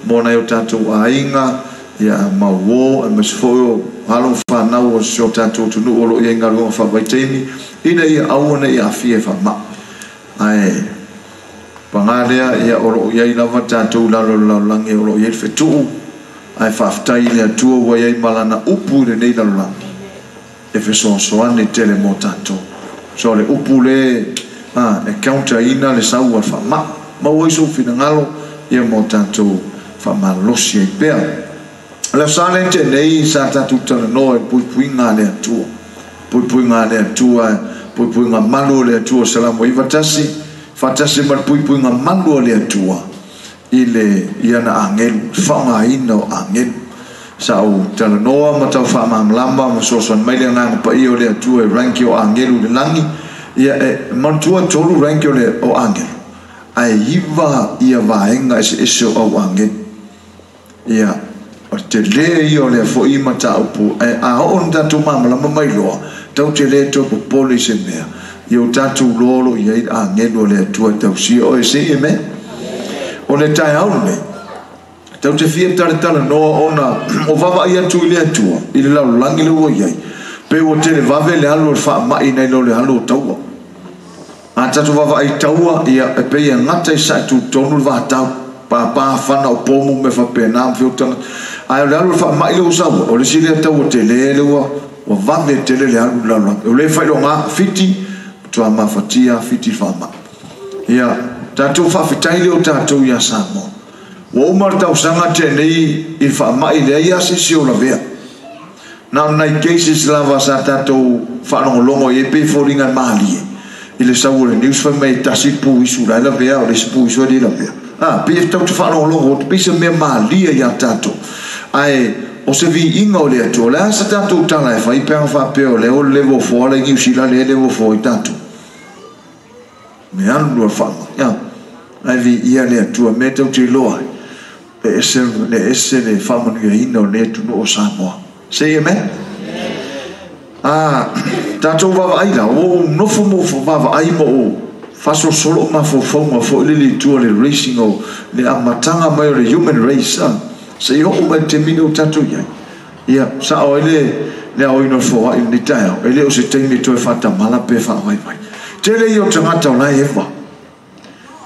Mo nai o tatou aiga, ia ma uō, aemaise foi o alo ma fanau o si o tatou atunuu o lo o i ai i galuega faavaitaimi, ina ia aua ne i aafia i faamai. Ae paga lea, ia o lo o i ai lava tatou i lalo o le lalolagi o lo o i ai le fetuu, ae faafetai i le Atua ua i ai ma Lana upu i lenei lalolagi e fesoasoani tele mo tatou. So o le upu le e counter ina le sau a le faamai. Maua ai sou finagalo ia mo tatou faamalolosi ai pea. O le aso Sa lea tenei sa tatou talanoa i le puipuiga a le Atua. Puipuiga a le Atua, puipuiga malu o le Atua, Salamo 91, faatasi ma le puipuiga malu a le Atua i le i ana agelu, le faaaogaina o agelu. Sa ou talanoa ma tau faamalamalama ma fesoasoani mai le Agaga Paia o le Atua i ranki o agelu i le lagi. Ia e manatua e 3 ranki o agelu, ae 9 ia vaega eseese o au agelu. Ia, o le tele ia o lea foi mataupu, ae a oo ina tatou malamalama mai loa, tatou te le toe popole i se mea. Ia o tatou loa o lo o i ai le agelu o le Atua e tausia oe. Say amen. O le taeao lenei, tatou te fia talatalanoa ona o vaavaai atu i le Atua, i le lalolagi lea ua i ai, pe ua televave le alu o le faamai nai lo le alu o taua. A tatou vaavaai i taua, ia, e pei e gata i sae tutonu le vatau, pāpā fana o pomu me faapena ma feutanga. Ae o le alu o le faamai lea ua sau, o le isi lea taua tele lea ua vave tele le alu i le lalolagi. O le faailoga fiti, matua mafatia fiti le faamai. Ia, tatou faafetai lea o tatou ia Samoa. Ua uma le tausaga tenei i le faamai lea ia se isi o lavea. Na o nai cases lava sa tatou faalogologo i ai pe foliga e malie. I le sau o le news fai mai e tasi le puisu la e lavea, o le isi puisu e le lavea. Pe e tau te faalogologo, te pei se mea malie ia tatou. Ae o se viiga o le Atua, o le a sa tatou tala e fai pe aga faapea o lea o le level 4 la i Niu Sila lea e level 4 i tatou. Me alu lua le faamai. Ia, ae viia le Atua, mea tau te iloa ai. E ese le ese le faamanuiaina o lenei atunuu o Samoa. Say amen. Tatou vaavaai la, ua ou nofo ma ou vaavaai ma ou faasolosolo o mafaufauga foi lele i tua le racing o le amataga mai o le human race, se i oo mai le taimi lea ua tatou i ai. Ia, sao ai le aoina o le foai i lenei taeao, e le o se taimi e toe faatamala pe faavaivai. Tele ia o tagata o la e eva.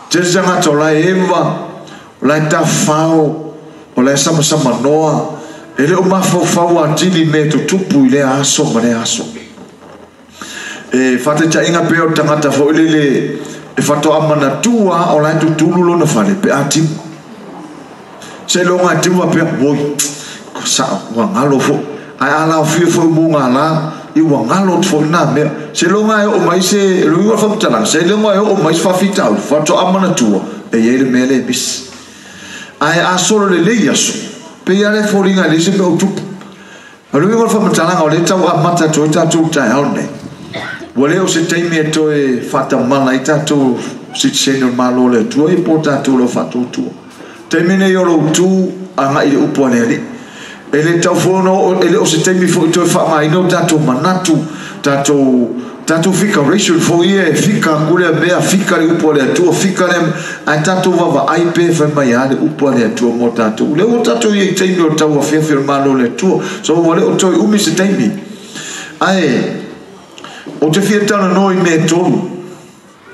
Tele tagata o la e eva, o la e tafafao, o la e samasamanoa, e le o mafaufau atili mea e tutupu i lea aso ma lea aso. E faataitaiga pea o le tagata foi lele e faatoa manatua o la e tutulu lona fale pe a timu. Seiloga e timu faapea, oi, sao, ua galo foi. Ae a laofia foi o mugala, ia ua galo atu foi lena mea. Seiloga e oo mai se, le uiga o le faamatalaga, seiloga e oo mai se faafitauli, faatoa manatua, e i ai le mea lea e misi. Ae a solo lelei aso, pei lava le foliga e leai se mea o tupu. O le uiga o le faamatalaga, o lea e tau amata atu ai tatou i le taeao lenei. Ua le o se taimi e toe faatamala ai tatou sitiseni o le Malo o le Atua, ia po o tatou o le au faatuatua. Taimi nei o lou tu agai i le upu a le Alii. E le tau foi ona oo, e le o se taimi foi e toe faaaogaina o tatou manatu, tatou figuration foi ia e fika atu lea mea, fika le upu a le Atua, fika lea mea, ae tatou vaavaai pe fai mai lava le upu a le Atua mo tatou. O lea ua tatou i ai i taimi o le tauafiafi o le Malo o le Atua, so ua le o toe umi se taimi. Ae ou te fia talanoa i mea e tolu.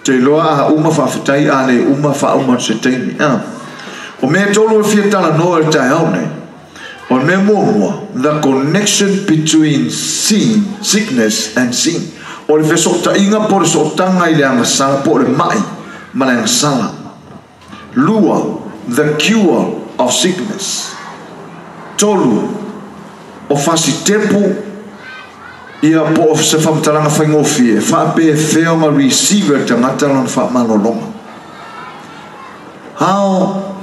Te iloa a uma faafetai, a le uma faauma atu se taimi. O mea e tolu e fia talanoa i le taeao nei. O le mea muamua, the connection between sin, sickness and sin. O le fesootaiga po o le sootaga i le agasala po o le mai ma le agasala. Lua, the cure of sickness. Tolu, o fasitepu ia po o se faamatalaga faigofie, faapefea ona receive e le tagata lona faamalologa. How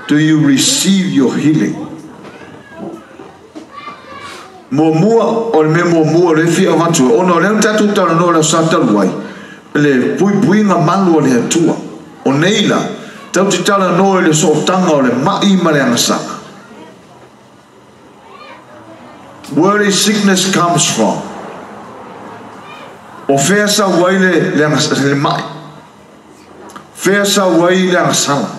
do you receive your healing? Muamua, o le mea muamua o lea e fia avatu ai, ona o lea na tatou talanoa i le aso Sa talu ai, le puipuiga malu a le Atua. O nei la, tatou te talanoa i le sootaga o le mai ma le agasala. Where is sickness comes from? O fea sau ai le mai? Fea sau ai le agasala?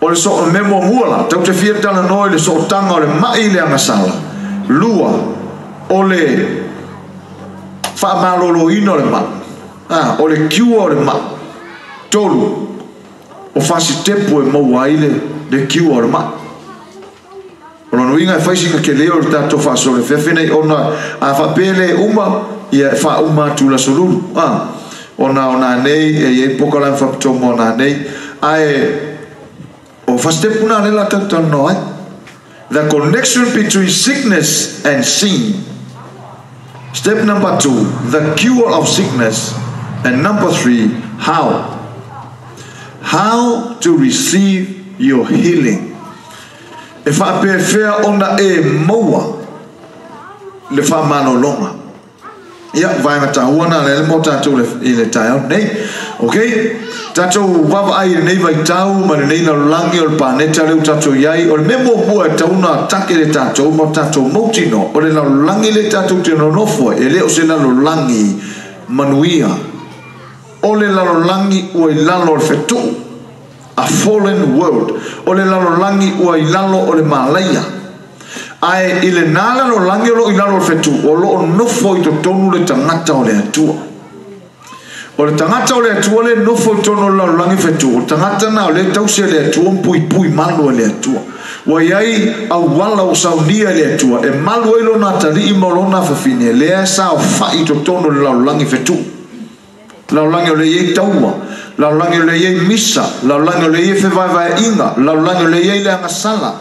O le so me muamua la tatou te fia talanoa i le sootaga o le ma'i i le agasala. Lua, o le faamaloloina o le ma'i, o le cure o le ma'i. Tolu, o fasitepu e maua ai le cure o le ma'i. O lona uiga e fai sina kelē o le tatou faasoa i le afiafi nei, ona a faapea e le uma, ia e faauma atu i le aso Lulu, ona o nanei e iai polokalame faapitoa mo nanei, ae o fasitepu na lea o le a tatou talanoa ai. The connection between sickness and sin. Step number 2, the cure of sickness. And number 3, how. How to receive your healing. E faapefea ona e maua le faamalologa. Ia, vaega taua na lea mo tatou i le taeao nei. Okay? Tatou vaavaai i lenei vaitau ma lenei lalolagi o le paneta lea ua tatou i ai. O le mea muamua e tatau ona take le tatou ma tatou mautinoa, o le lalolagi lea tatou te nonofo ai, e le o se lalolagi manuia. O le lalolagi ua i lalo o le fetuu, a fallen world. O le lalolagi ua i lalo o le malaia. Ae i lena lalolagi o loo i lalo o le fetuu, o loo nofo i totonu le tagata o le Atua. O le tagata o le Atua le nofo i totonu o le lalolagi fetuu, o le tagata na o le tausi e le Atua ma puipui malu e le Atua. Ua i ai auala ua saunia e le Atua e malu ai lona atalii ma lona afafine, lea e saofa'i i totonu o le lalolagi fetuu. Lalolagi o le i ai taua, lalolagi o le i ai misa, lalolagi o le i ai fevaevaeaiga, lalolagi o le i ai le agasala.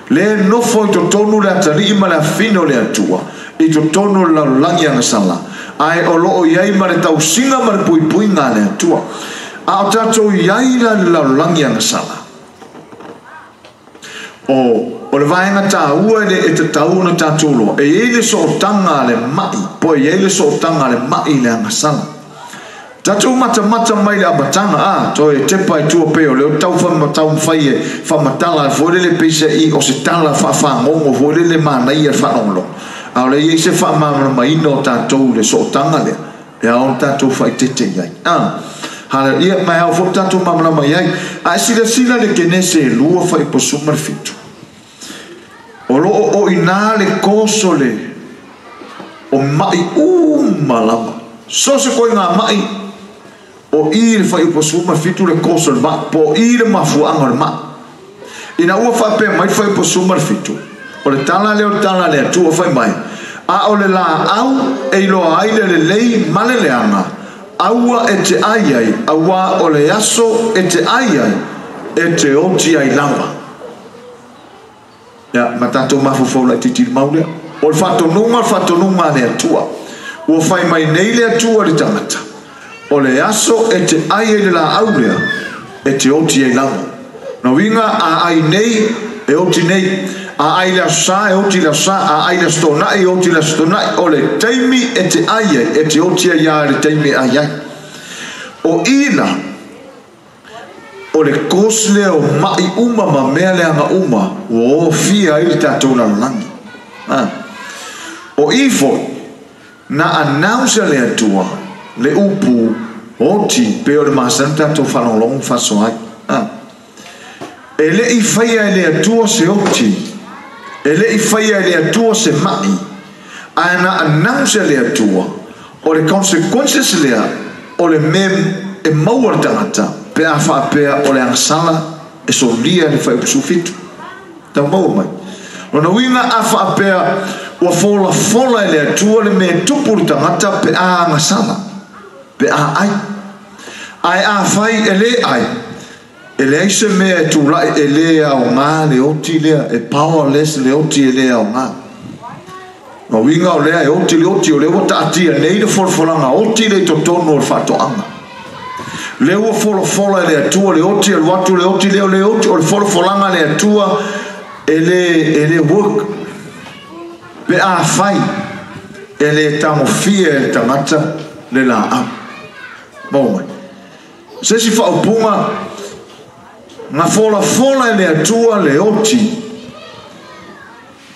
Le nofo i totonu le atalii ma le afafine o le Atua i totonu o le lalolagi agasala, ae o loo i ai ma le tausiga ma le puipuiga a le Atua. A o tatou i ai la le lalolagi agasala, o le vaega taua e le e tatau ona tatou loa, e i ai le sootaga a le ma'i, po e i ai le sootaga a le ma'i i le agasala. Tatou matamata mai le amataga, a toe tepa i tua pei o lea o tau taumafai e faamatala foi lele peiseai o se tala faafagogo foi lele manaia le faalogologo. A o le i ai se faamalamalamaina o tatou i le sootaga lea, e ao ona tatou faaeteete i ai. Ia, ma e ao foi tatou malamalama i ai. A e silasila le Kenese e 2 fuaipasuma le 7. O loo o ina le koso le o ma'i uma lava. So se koe ngā ma'i, o i le fuaipasuma le 7 le koso le ma'i, po i le mafuaanga o le ma'i. Ina ua faapea mai fuaipasuma le 7, o le tala lea o le tala le Atua fai mai, a o le laau e iloa ai le lelei ma le leaga, aua e te ai ai, auā o le aso e te ai ai, e te oti ai lava. Ia, ma tatou mafaufau laitiiti i le mau lea. O le faatonuga a le Atua. Ua fai mai nei le Atua i le tagata, o le aso e te ai ai le laau lea, e te oti ai lava. Na uiga a ai nei, e oti nei. A ai le aso Sā, e oti le aso Sā. A ai le aso Toonai, e oti le aso Toonai. O le taimi e te ai ai, e te oti ai a le taimi e ai ai. O ila, o le cause lea o ma'i uma ma mea leaga uma ua ofia ai le tatou lalolagi. O i foi, na announce le Atua le upu oti pe o le masani tatou faalogologo ma faasoa ai. E le'i faia e le Atua se oti, e le'i faia e le Atua se ma'i, ae na announce le Atua o le consequences lea o le mea e maua le tagata pe a faapea o le agasala e solia le fuaiupu 17. Tau maua mai. Lona uiga a faapea ua folafola e le Atua le mea e tupu le tagata pe a agasala, pe a ai. Ae afai e lē ai, e leai se mea e tula'i e lē aogā le oti lea, e powerless le oti e lē aogā. Na uiga o lea e oti le oti, o lea ua taatia nei le folafolaga oti le i totonu o le faatoaga. Lea ua folafola e le Atua le oti, alu atu le oti lea o le oti, o le folafolaga a le Atua e lē work. Pe afai e lē tagofia e le tagata le laau. Maua mai. Se isi faaupuga, na folafola e le Atua le oti,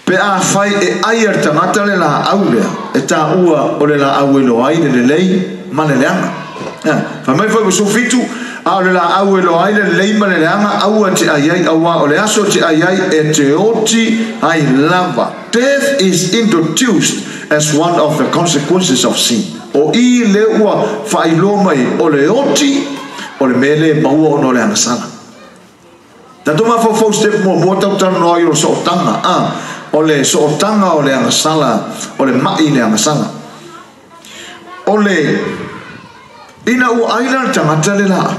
pe afai e ai e le tagata le laau lea, e taua o le laau e iloa ai le lelei ma le leaga. Fai mai fuaiupu 17, A o le laau e loa ai le lelei ma le leaga aua e te ai ai, auā o le aso e te ai ai e te oti ai lava. Death is introduced as one of the consequences of sin. O i le ua faailoa mai o le oti o le mea lea e maua ona o le agasala. Tatou mafaufau step muamua tau talanoa ai o le sootaga, a o le sootaga o le agasala, o le mai i le agasala. O le ina ua ai la le tagata le laau,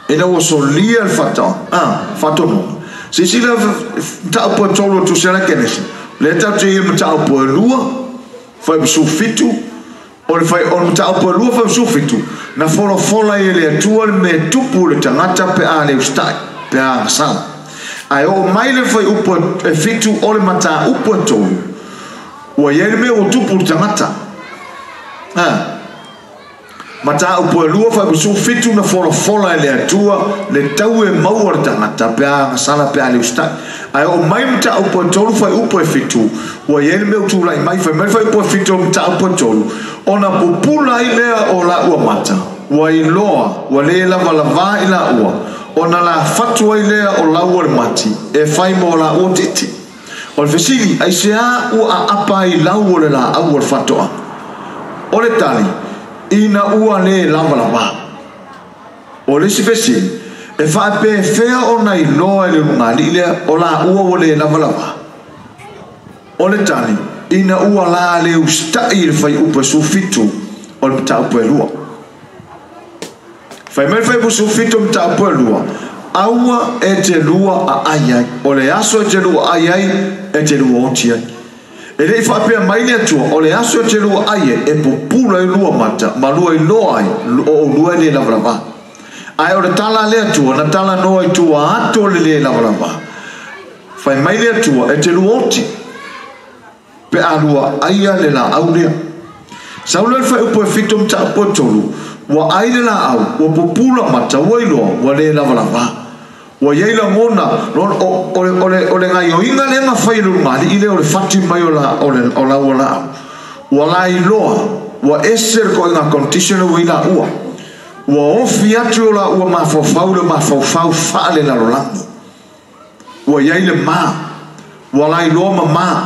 ina ua solia le faatoaga, a faatonuga. Silasila mataupu e tolu o Tusi a le Kenesi, lea tatou te i le mataupu e lua, 57, o le fai o le mataupu e lua 57, na folafola ai e le Atua le mea e tupu i le tagata pe a le usitai, pe a agasala. Ae oo mai le fuaiupu e 7 o le mataupu e 3, ua i ai le mea ua tupu i le tagata. A mataupu e 2 57 na folafola e le Atua le tau e maua le tagata pe a agasala pe a le usitai. Ae oo mai mataupu e 3 fuaiupu e 7, ua i ai le mea ua tulai mai, fai mai le fuaiupu e 7 o le mataupu e 3, ona pupula ai lea o laua mata, ua iloa ua lē lavalavā i laua, ona lafatu ai lea o laua le mati e fai mo laua titi. O le fesili, aisea ua aapa ai lau o le laau o le faatoaga? O le tali, ina ua lē lavalavā. O le isi fesili, e faapefea ona iloa e le ulugalii lea o laua ua lē lavalavā? O le tali, ina ua la le usitai i le fuaiupu e 17 o le mataupu e 2. Fai mai le fuaiupu 17 o le mataupu e 2, aua e te lua aai ai, o le aso e te lua ai ai, e te lua oti ai. E le i faapea mai le Atua, o le aso e te lua ai ai, e pupula ai lua mata, ma lua iloa ai, o oulua e le lavalavā. Ae o le tala a le Atua, na talanoa i tua atu o le lē lavalavā. Fai mai le Atua, e te lua oti, pe a lua aia le laau lea. Sau lea le fuaiupu e 7 o mataupu e 3, ua ai le laau, ua pupula mata, ua iloa, ua lē lavalavā. Ua i ai lagona, o le gaioiga lea na fai e le ulugalii lea o le fati mai o laua laau. Ua lailoa, ua ese le koiga condition lea ua i laua. Ua ofi atu o laua mafaufau le mafaufau faalelalolagi. Ua i ai le ma, ua lailoa mamā.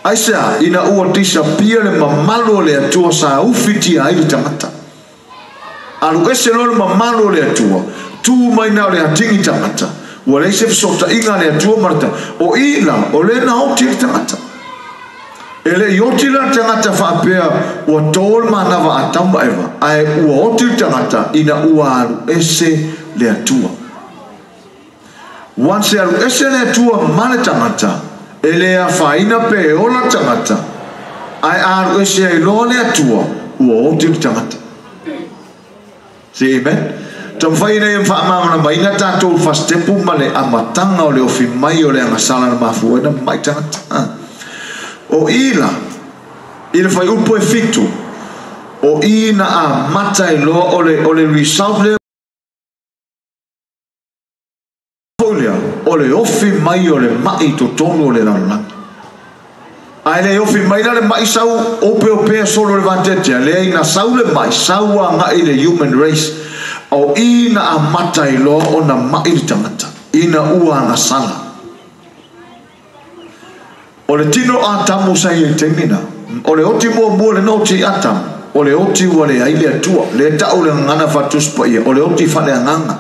Aisea, ina ua disappear le mamalu o le Atua sa ufitia ai le tagata. Alu ese loa le mamalu o le Atua, tu mai na o le atigi tagata. Ua leai se fesootaiga a le Atua ma le tagata. O i la, o lea na oti le tagata. E le i oti la le tagata faapea ua tō le manava a Atamu ma Eva, ae ua oti le tagata ina ua alu ese le Atua. Once e alu ese le Atua ma le tagata, e le afaina pe e ola le tagata, ae a alu ese ai loa le Atua, ua oti le tagata. Say amen. Taumafai ina ia faamalamalamaina tatou fasitepu ma le amataga o le ofi mai o le agasala na mafua ai na mamai tagata. O i la, i le fuaiupu e 7, o i na amata ai loa o le, o le result lea foi lea, o le ofi mai o le mai i totonu o le lalolagi. Ae le ofi mai la le mai sau opeopea solo le vateatea, leai na sau le mai, sau agai i le human race. O i na amata ai loa ona mai le tagata, ina ua agasala. O le tino o Atamu sa i ai i le taimi na. O le oti muamua lena oti i Atamu, o le oti ua leai le Atua, lea tau le gagana faatusi paia, o le oti faaleagaga,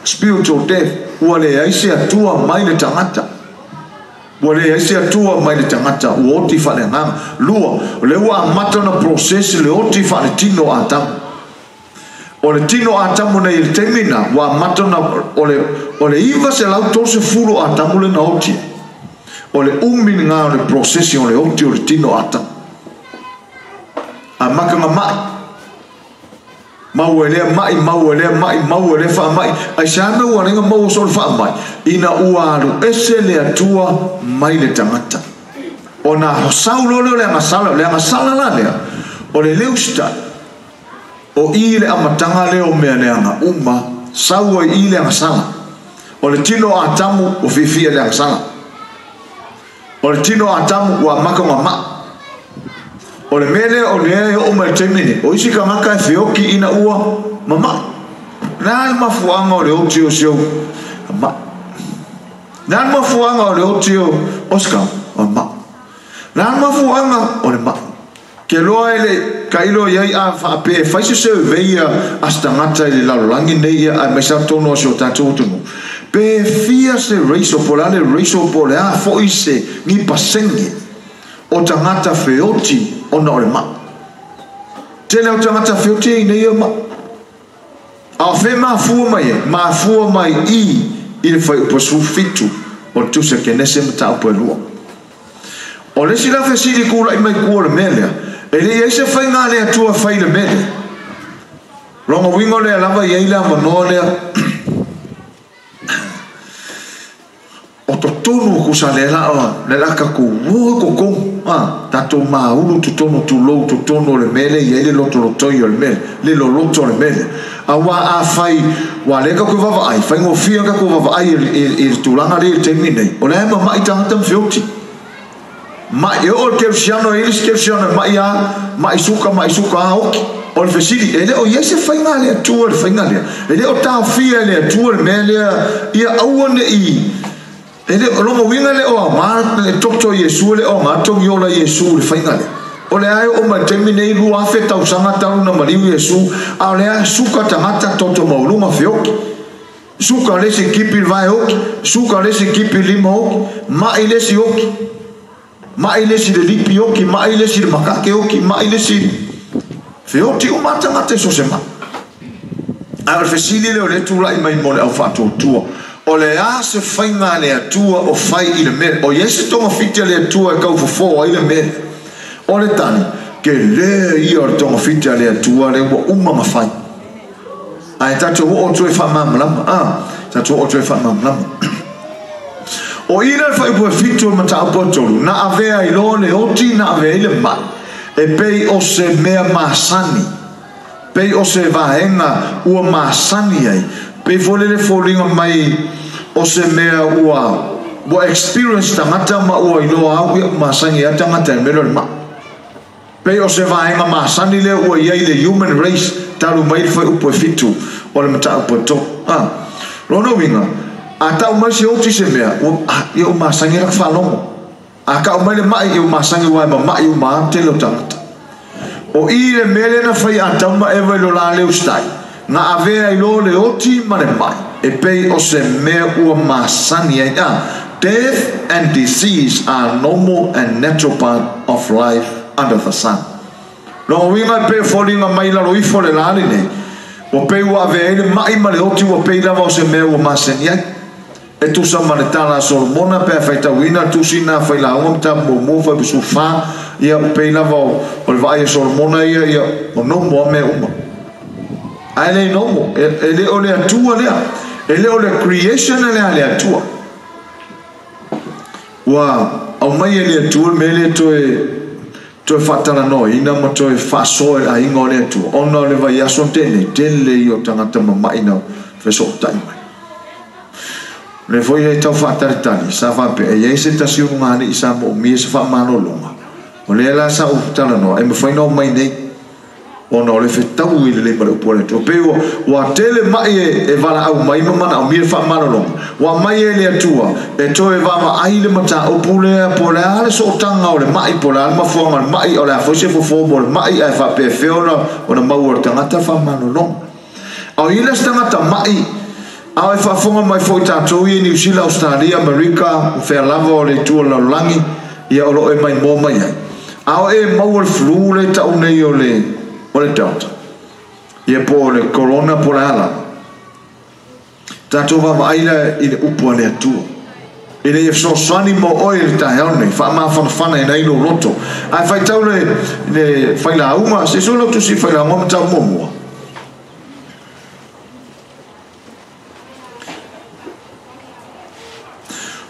spiritual death, ua leai se Atua mai le tagata. Ua leai se Atua mai le tagata, ua oti faaleagaga. Lua, o lea ua amata ona process le oti faaletino o Atamu. O le tino o Atamu nei i le taimi na, ua amata ona, o le, o le 930 o Atamu lea na oti ai. O le umi lena o le processing o le oti o le tino o Atamu. Amata ona mai. Maua e lea mai, maua e lea mai, maua e lea faamai. Aisea mea ua ala ai ona maua soo le faamai? Ina ua alu ese le Atua mai le tagata. Ona sau loa lea o le agasala, o le agasala la lea, o le leusitai. O i le amataga lea o mea leaga uma, sau ai i le agasala. O le tino o Atamu ua fiafia i le agasala. O le tino o Atamu ua amata ona mai. O le mea lea o lea e oo mai i le taimi lenei, o isi tagata e feoti ina ua mamai. Le a le mafuaaga o le oti o si ou ma'i? Le a le mafuaaga o le oti o Oscar? O le ma'i. Le a le mafuaaga o le ma'i? Ke loa e le kailo iai a faapea e fai se survey a se tagata i le lalolagi nei ia aemaise lava totonu o si o tatou atunuu, pe fia se ratio po o le a le ratio po o le a foi se ni pasene o tagata feoti ona o le ma'i. Tele o tagata feoti e nei o ma'i. A o fea e mafua mai ai? Mafua mai i i le fuaiupu 17 o le Tusi a Kenese mataupu e 2. O le isi la fesili kulaʻi mai kua o le mea lea, e le i ai se faiga a le Atua e fai i le mea lea. Lona uiga o lea lava e i ai le avanoa lea o totonu o kusa lea la lea la tatou o i totonu, a, tatou maulu totonu, tulou, totonu o le mea lea e i ai le lotolotoi o le mea lea, le loloto o le mea lea. Aua afai, ua lea tatou te vaavaai, faigofie ona tatou vaavaai i le tulaga lea i le taimi lenei, o lea e mama'i tagata ma feoti. Ma'i, e oo i le kerisiano, e i ai le isi kerisiano e ma'i lava, ma'i suka, ma'i suka lava, oti. O le fesili, e le o i ai se faiga a le Atua i le faiga lea? E le o taofia e le Atua le mea lea, ia aua ne i, e le o, lona uiga e le o aoga le toto o Iesu, e le o aoga le togiola o Iesu i le faiga lea. O lea e oo mai i le taimi nei, 2000 tausaga talu ona maliu Iesu, a o lea e suka tagata toto maualuga feoti. Suka le isi kipi i le vae oki, suka le isi kipi i le lima oki, ma'i le isi oki, ma'i le isi i le lipi oki, ma'i le isi i le makake oki, ma'i le isi feoti uma lava tagata i so o se ma'i. Ae o le fesili lea o lea e tulai mai mo le au faatuatua, o le a se faiga a le Atua o fai i le mea lea? O i ai se togafiti a le Atua e kaufofo ai le mea lea? O le tali, tele ia o le togafiti a le Atua lea ua uma ona fai. Ae tatou oo atu e faamalamalama, a, tatou oo atu e faamalamalama. O i lea le fuaiupu e 7 o le mataupu a 3, na avea ai loa le oti, na avea ai le ma'i, e pei o se mea masani, pei o se vaega ua masani ai, pei foi lele foliga mai o se mea ua ua experience tagata ma ua iloa au ia masani ai tagata i le mea lea o le ma'i. Pei o se vaega masani lea ua i ai le human race talu mai le fuaiupu e 7 o le mataupu e 3. A. Lona uiga, a tau mai se oti se mea, ua, a, ia ua masani ai laka faalogo. A tau mai le ma'i, ia ua masani aua e mama'i uma lava le tele o tagata. O i le mea lea na fai a Atamu ma Eva i lo la leu stai, na avea ai loa le oti ma le ma'i, e pei o se mea ua masani ai. A. Death and disease are normal and natural part of life under the sun. Lona uiga e pei e foliga mai i lalo ifo le la lenei, ua pei ua avea ai le ma'i ma le oti ua pei lava o se mea ua masani ai. E tusa ma le tala a Solomona pe a faitauina le tusi na failauga ma tapu muamua faipusu fa, ia ua pei lava o le vaai a Solomona ia, ia ua nomo a mea uma. Ae le nomo, e le o le Atua lea, e le o le creation lea a le Atua. Ua aumai e le Atua le mea lea toe faatalanoaina ma toe faasoa i le aiga o le Atua, ona o le vaiaso na tea nei, tele ia o tagata mama'i na fesootai mai. O lea foi e tau faatalitali, sa faapea, e i ai se tasi ulugalii sa moomia se faamalologa, o lea la sa ou talanoa, e mafai ona omai nei, ona o le fetau i le lei ma le upu a le Atua. Pei ua tele ma'i e valaau mai ma manaomia le faamalologa, ua aumai e le Atua e toe vaavaai le mataupu lea, po o le a le sootaga o le ma'i, po o le a le mafuaaga o le ma'i, o le a foi se fofo mo le ma'i, ae faapefea ona maua e le tagata le faamalologa. A o i le isi tagata ma'i, a o e faafofoga mai foi tatou ia i Niu Sila, Ausetalia, Amerika, o fea lava o le itu o le lalolagi, ia o lo o e maimoa mai ai. A o e maua le flu lea e tau nei o le, o le Delta, ia po o le Corona po o le a lava, tatou vaavaai la i le upu a le Atua. Ina ia fesoasoani mo oe i le taeao lenei, faamafanafana ina ai lou loto. Ae faitau le, le failauga, se i sui lau tusi failauga ma tau muamua.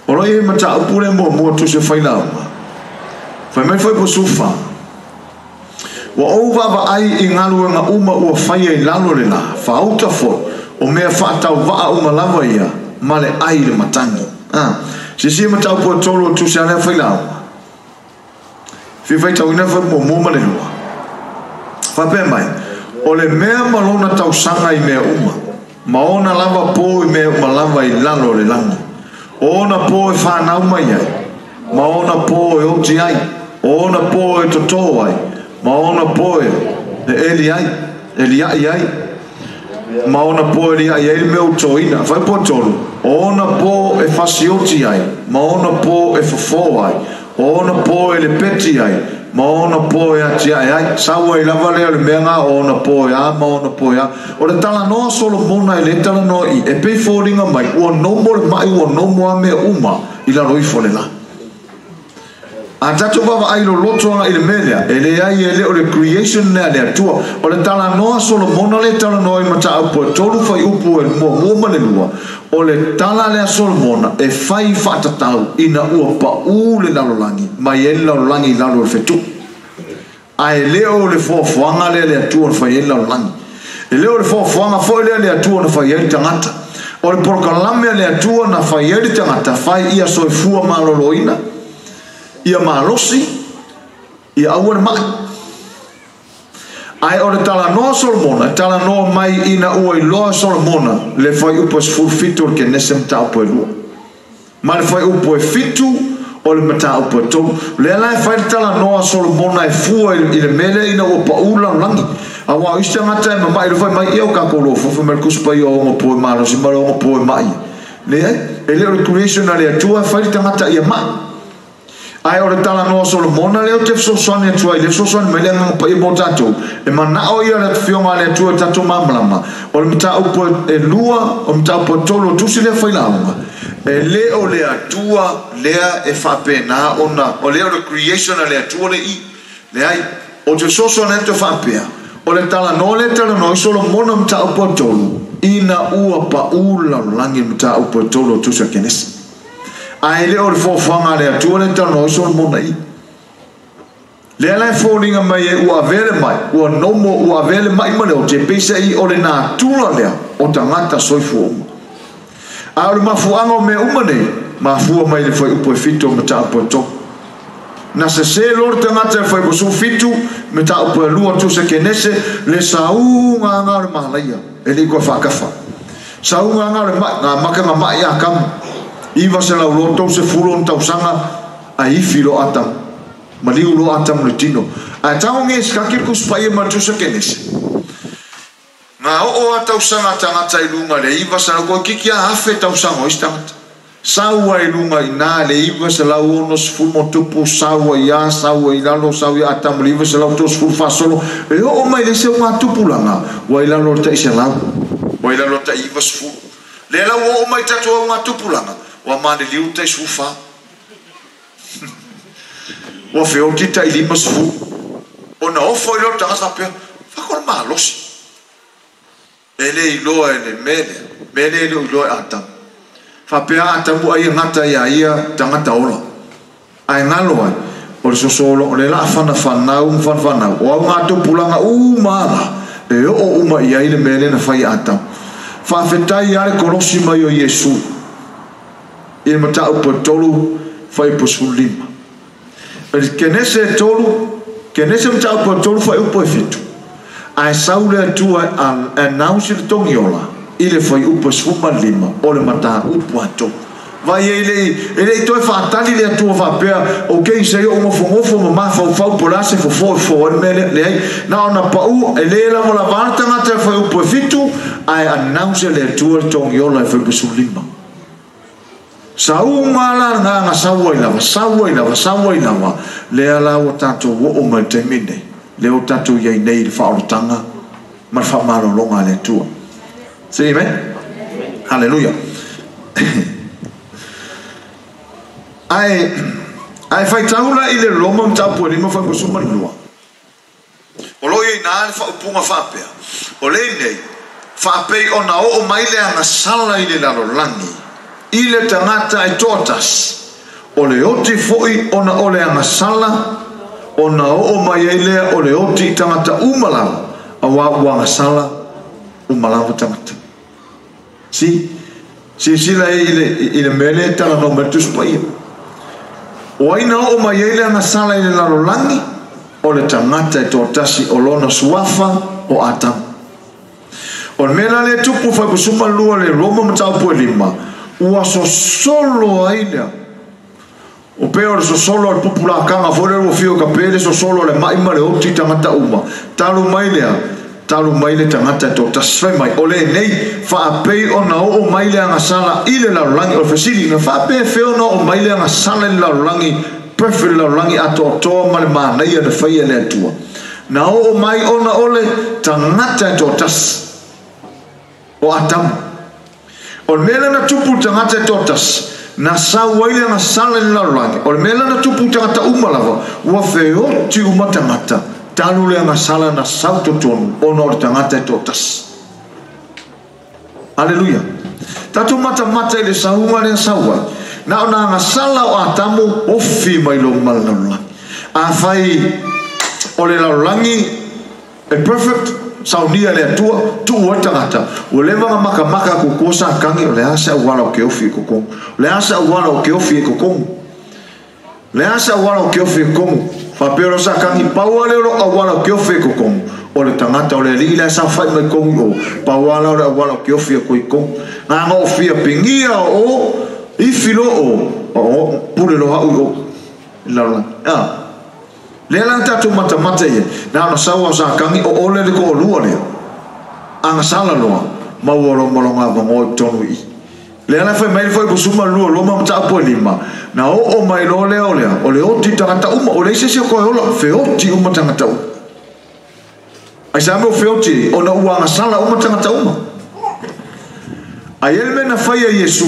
O lo o i ai mataupu lea muamua tusi o failauga. Fai mai foi po Sufa, Ua ou vaavaai i galuega uma ua faia i lalo le la, faauta foi, o mea faatauvaa uma lava ia, ma le ai i le matagi. A, silasila mataupu e 3 o tusi a lea failauga. Fia faitauina foi muamua ma le lua. Faapea mai, o le mea ma lona tausaga i mea uma. Ma ona lava pō i mea uma lava i lalo o le lagi. O ona pō e whānau mai ai, ma ona pō e oti ai, o ona pō e totō ai, ma ona pō e eli ai, elia'i ai, ma ona pō e elia'i ai le mea ua totoina. Fuaiupu 3, o ona pō e fasioti ai, ma ona pō e fofō ai, o ona pō e lepeti ai, ma ona pō e atiae ai. Sau ai lava lea o le mea lena, o ona pō e a ma ona pō e a. O le talanoa a Solomona e lē talanoa i i, e pei foliga mai ua nomo le ma'i, ua nomo a mea uma i lalo ifo o le lā. A tatou vaavaai loloto aga'i i le mea lea, e leai, e le o le creation lea a le Atua. O le talanoa a Solomona lea e talanoa i mataupu e 3 fuaiupu e 1 ma le 2, o le tala lea a Solomona e fai faatatau ina ua paʻū le lalolagi mai ai le lalolagi i lalo o le fetuʻu. Ae le o le foafoaga lea a le Atua na fai ai le lalolagi. E le o le foafoaga foi lea a le Atua na fai ai le tagata. O le polokalame a le Atua na fai ai le tagata, fai ia soifua maloloina, ia malosi, ia aua le ma'i. Ae o le talanoa a Solomona, e talanoa mai ina ua iloa e Solomona le fuaiupu e 17 o le Kenese mataupu e 2, ma le fuaiupu e 7 o le mataupu e 3. Lea la e fai le talanoa a Solomona e fua i le mea lea ina ua paʻū le lalolagi. Auā o isi tagata e mama'i loa fai mai, ia o kākou loa fai mai le Tusi Paia o ona pō e malosi ma le ona pō e ma'i. Leai, e le o le creation a le Atua e fai le tagata ia ma'i. Ae o le talanoa a Solomona lea ou te fesoasoani atu ai, lea e fesoasoani mai le Agaga Paia mo tatou, e manao ia le Afioga a le Atua e tatou malamalama, o le mataupu e 2, o le mataupu e 3 o le tusi lea failauga, e le o le Atua lea e faapena ona, o lea o le creation a le Atua le i. Leai, ou te fesoasoani atu e faapea, o le talanoa lea e talanoa ai Solomona mataupu e 3, ina ua paʻū le lalolagi i le mataupu e 3 o le tusi a Kenese. Ae le o le foafoaga a le Atua lea e talanoa ai Solomona i. Lea la e foliga mai ai ua avea le mai, ua nomo, ua avea le ma'i ma le oti, e peiseai o le natura lea o tagata soifua uma. A o le mafuaaga o mea uma nei, mafua mai i le fuaiupu e 7 o mataupu e 3. Na sesē loa le tagata i le fuaiupu 17, mataupu e 2 tusa Kenese, le saugaga o le malaia, e le i koe faakafa. Saugaga o le ma'i, ngā maka ngā ma'i a kamu. 930 ona tausaga ae ifi loa Atamu. Maliu loa Atamu le tino. Ae tago nge sikaki le Tusi Paia ma le tusi a Kenese. Ngā oo a tausaga tagata i luga le 900 koe kiki a afe tausaga o isi tagata. Sau ai luga i nā le 960 ma tupu, sau ai a, sau ai lalo, sau i Atamu le 930 faasolo. E oo mai le isi au ngā tupulaga, ua i lalo o le tai 100, ua i lalo o le tai 90. Lea la ua oo mai tatou au ngā tupulaga, ua maneliu le tai 14. Ua feoti le tai 50. Ona ofo ai loa le tagata faapea, Fako le malosi. E le iloa e le mea lea, mea lea e le o iloa e Atamu. Faapea Atamu ai e gata iā ia tagata ola. Ae galo ai, o le sosolo, o le laa fanafanau ma fanafanau, o au ngā tupulaga uma la, e oo uma i ai le mea lea na fai e Atamu. Faafetai lava le kolosi mai o Iesu i le mataupu e 3 fuaiupu 15. O le Kenese e 3, Kenese mataupu e 3 fuaiupu e 7. Ae sau le Atua e announce le togiola i le fuaiupu e 15 o le mataupu a 3. Vai e le i toe faatali le Atua faapea, ok, se i ou nofonofo ma mafaufau po o le a se fofo e fofo ai le mea lea. Leai, na ona paʻū, e lē lava le tagata e fuaiupu e 7, ae announce e le Atua le togiola e fuaiupu 15. Sauga la lena na sau ai lava, sau ai lava, sau ai lava, lea la ua tatou oo mai i le taimi lenei, lea ua tatou i ai nei i le faaolataga ma le faamalologa a le Atua. Say amen. Hallelujah. Ae, ae faitau la i le Roma mataupu e 5 fuaiupu 12. O lo o i ai nā le faaupuga faapea, o lenei, faapei ona oo mai le agasala i le lalolagi, i le tagata e toatasi, o le oti foi ona o le agasala, ona oo mai ai lea o le oti i tagata uma lava, auā ua agasala uma lava tagata. Si, silasila ai i le mea lea e talanoa mai le Tusi Paia. O ai na oo mai ai le agasala i le lalolagi? O le tagata e toatasi o lona suafa o Atamu. O le mea la le tupu faipusuma lua le Roma mataupu e 5, ua sosolo ai lea. O pea o le sosolo o le pupulakanga foi le ua fio ka pele sosolo le mai ma le oti tangata uma. Talu mai lea, talu mai le tangata e tōtasi fai mai. O le nei, whaapei o na o mai le agasala i le lalolagi. O le fesili, na whaapei feo na o mai le agasala i le lalolagi, perfect lalolagi a tōtoa ma le mānaia na whaia le atua. Na o mai ona ole tangata e tōtasi. O Atamu. O le mea na tupu tangata e tōtasi. Na sau ai le agasala i le lalolagi. O le mea na tupu tangata uma lava. Ua feoti uma tangata. Talu le agasala na sau totonu. Ona o le tangata e tōtasi. Hallelujah. Tatu mata mata i le saunga le saua. Na o na agasala o Atamu ofi mai lo malalolagi. A whai o le lalolagi e perfect. Saunia le atua, tuu ai tangata. Ua leva nga maka maka kukua sa kangi, o le asa uala o ke ofi e kokongu. O le asa uala o ke ofi e kokongu. Le asa uala o ke ofi e kokongu. Whapeo sa kangi, pauale o auala o ke ofi e kokongu. O le tangata o le alii le asa whai mai kongu o. Pauala o le auala o ke ofi e koi kongu. Ngā ngā ofia pingia o, ifilo o, o pule loha ui o. Lalolagi. Ah. Lea la tātou mata mata ia. Nā ona saua o sa kangi o ole le ko o lua lea. Anga sala loa. Maua lo malonga vango i tonu i. Lea la whai mai le whai kusuma lua loma mata apo e lima. Na o o mai lo lea o lea. O le oti tangata uma. O le isi o koe ola. Feoti uma tangata uma. Ai sa meo feoti. O na ua anga sala uma tangata uma. Ai ele mena whai a Yesu.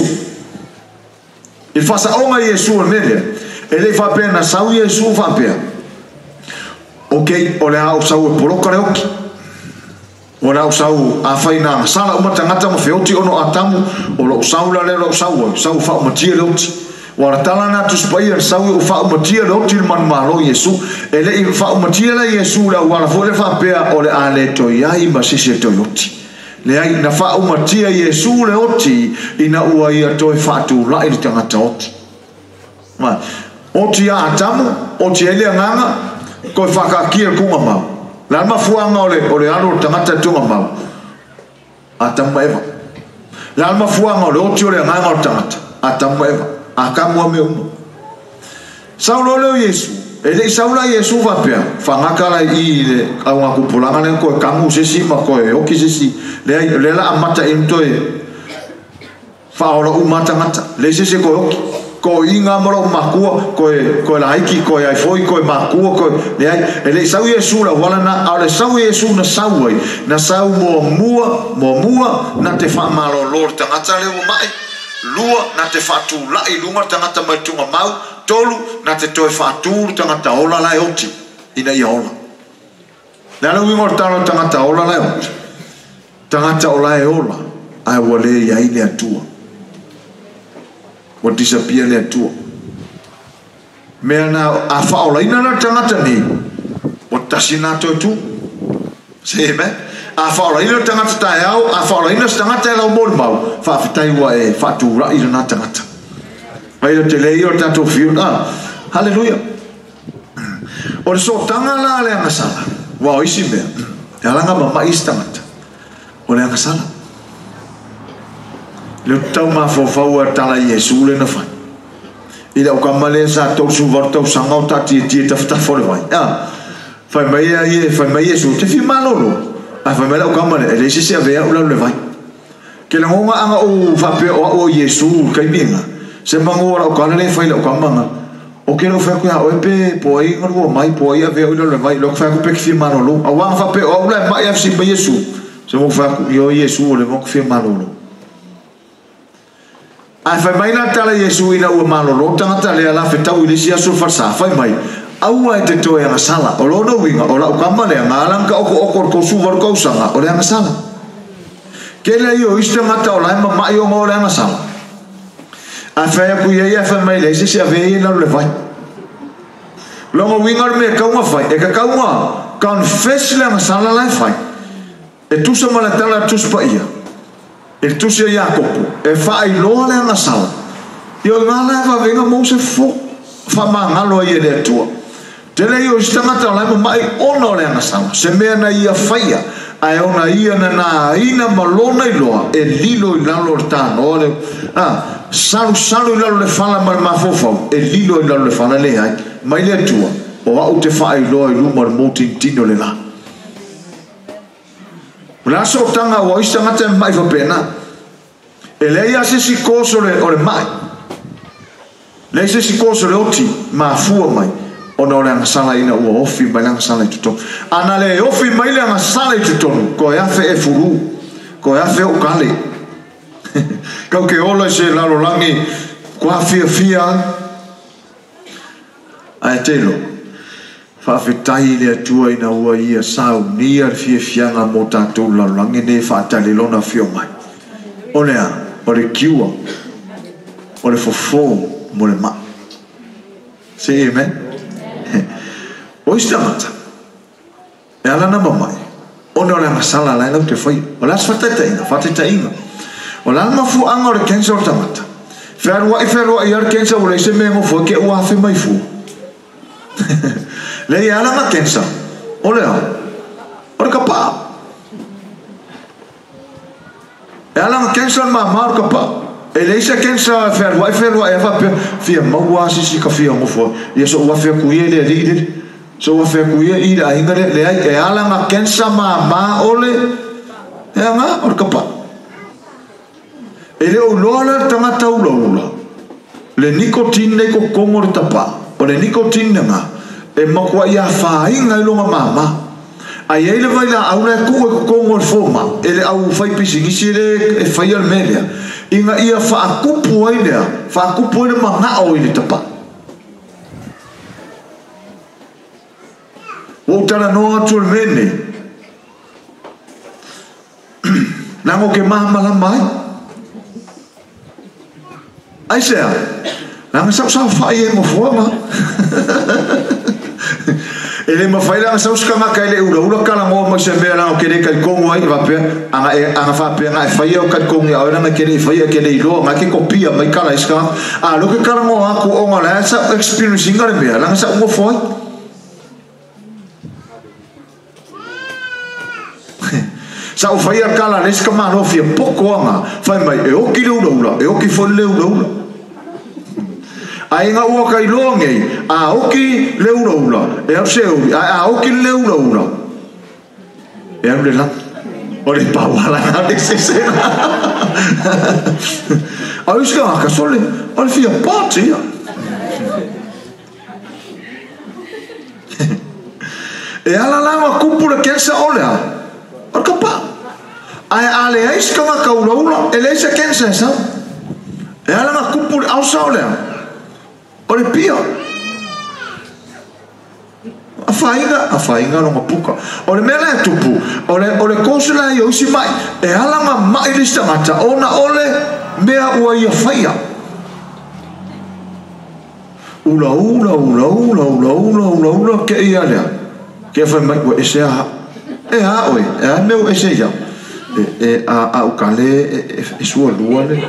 I whasa onga Yesu o mele. E le whapea na sau Yesu whapea. Ok, o le au sau e poloka le oki. O le au sau a whai nā sala uma tangata ma feoti ono atamu. O lo sau la le lo sau, sau wha umatia le oti. O ala tala nā tuspaia sau o wha umatia le oti le manu malo Yesu. E le i wha umatia le Yesu le au ala fo le whapea o le a le toi ai ma sisi e toi oti. Le ai na wha umatia Yesu le oti ina ua ia toi whaatu lai le tangata oti. Ma, oti a atamu, oti ele nganga, koe whakakia kunga mau. La mafuanga o le alo o tangata tunga mau. Atamu eva. La mafuanga o le oti o le nganga o tangata. Atamu eva. Akamu ame uma. Saulo leo Yesu. E le saula Yesu wapea. Whangakala i le au ngā kupulanga le koe kangu sesi ma koe oki sesi. Le la amata intoe whaola uma tangata. Le sesi koe oki. Ko inga maro makua koe laiki koe ai foi koe makua koe le ai e le sau Yesu la wala na a le sau Yesu na sau ai na sau mo mua na te fa malo lor tangata le mai lua na te fa tu la i lunga tangata mai tunga mau tolu na te toe fa tu tangata ola la oti ina ia ola na le wingo talo tangata ola la oti tangata ola e ola ai wale ia ile atua wa disappear le atua. Mea na a whaola ina na tangata ni, wa tasi nā toi tu. Se me? A whaola ina tangata tai au, a whaola ina tangata e lau mori mau, whaawhitai wa e whaatūra ina nā tangata. Mai o te lei o tātou whiu. Ah, hallelujah. O le so tanga la le angasala. Wa o isi mea. E alanga mama isi tangata. O le angasala. Le tau mafofau a tala Yesu le na whai. I lau kamale sa tau suvaru tau sanga o tati e tia tawhitawha le wai. Ah, whai mai a ye, whai mai Yesu, te whiu malolo. A whai mai lau kamale, e le sisi a vea ulau le wai. Ke la ngonga anga o whapea o Yesu kai minga. Se mango lau kana le whai lau kamanga. O ke lau whai koe a oe pe, po ai ngarua mai, po ai a vea ulau le wai. Lau whai ko pe ki whiu malolo. A wanga whapea o au lai mai a whisi mai Yesu. Se mo whai ko yo Yesu o le mo whiu malolo. A whai mai nā tala Yesu ina ua malolo tangata lea la whetau i lesi aso wharsa. Whai mai, aua e te toe angasala. O lono winga, o lau kama lea, ngā alanga oko oko ko suvaru kausanga, o le angasala. Ke lea io isi tangata o lai mamai o ngā o le angasala. A whai aku ia ia whai mai lea, sisi a vea ia le whai. Longo winga o mea kaunga whai, e ka kaunga, confess le angasala lai whai. E tusa malatala tuspa ia. E tusi a Iakopo, e whaailoa le angasala. Io ngā lai whawenga mō se fo, whamangalo ai e le atua. Te lei o isi tangata o lai mamai ona o le angasala. Se mea na ia whaia, Ae ona ia na na aina ma lona iloa e lilo i lalo o le tanoa le salu salu i lalo le fala ma le mafaufau e lilo i lalo le fala le ai mai le Atua o au te faailoa i luma o le moutinitini o le la. O le aso o tanga ua isi tagata e mai faapena. E leai lava se isi course o le mai. Leai se isi course o le oti mafua mai ona o le agasala ina ua ofi mai le agasala i totonu. Ana le ofi mai le agasala i totonu, koe afe e fulu, koe afe o kale. Kau ke ola i se lalolagi, kua fiafia ai telo. Faafetai i le Atua ina ua ia saunia le fiafiaga mo tatou lalolagi nei faatali lona afio mai. O le a? O le kiua, o le fofo mo le mai. Say amen. O isi tagata, e ala na mamai, ona o le agasala la e lau te whai. O le as whataitaiga, whataitaiga. O le ala mafuaga o le cancer o le tagata. Fealuai, fealuai a le cancer ua leai se mea e gofo ai ke ua afe mai fua. Leai e ala na cancer, o le a? O le kapaa. E ala na cancer le mama o le kapaa. E leai se cancer e fealuai, fealuai a faapea, fia maua a sisi ka fia gofo ai. Ia so ua afe aku ia i le alii lele. So ua afe aku ia i le aiga lea. Leai, e ala na cancer mama o le, e aga, o le kapaa. E le o iloa la le tagata ulaula, le nicotine nei kokogo o le tapaa, o le nicotine lena, e matuai afaina ai lona mama. Ai ai le vailaau la e tuu e kokogo o le foma, e le au fai pisinisi le e faia le mea lea, ina ia faakupu ai lea, faakupu ai le manao i le tapaa. Ua ou talanoa atu o le mea lenei, leaga ou te malamalama ai. Aisea, leaga sa ou saofai ai nofoaga. E le mafai leaga sau se tagata e le ulaula talanoa mai se mea leaga ou te le talitonu ai, faapea, ana e, ana faapea na e faia o talitonu ia oe leaga e te le i faia, e te le iloa, na e te kopia mai tala i se tagata. A o lea ou te talanoa atu ona o lea sa ou experience ina le mea, leaga sa ou nofo ai. Sa ou faia tala a le isi tamaloa fia poto aga, fai mai e oti le ulaula, e oti foi le ulaula. Ae ina ua ka iloa nei, a oti le ulaula, e alu se uli, ae a oti le ulaula, e alu le lagi. O le pauala na le sesena. A o isi tagata, sole, o le fia poto ia. E ala la ona kupu le cancer o le a? O le kapaa. Ae a leai se tagata ulaula, e leai se cancer e sau. E ala ona kupu le ulcer o le a? O le pia. Afaina, afaina lona puka. O le mea la e tupu, o le, o le cause la ia o isi mai, e ala ona mai le isi tagata ona o le mea ua ia faia. Ula ula ula ula ula ula ula ula ke ia lea. Ke whai mai ua ese aha. E a oe, e a mea ua ese ia. E, e a, a ukale e, e, e sua lua le.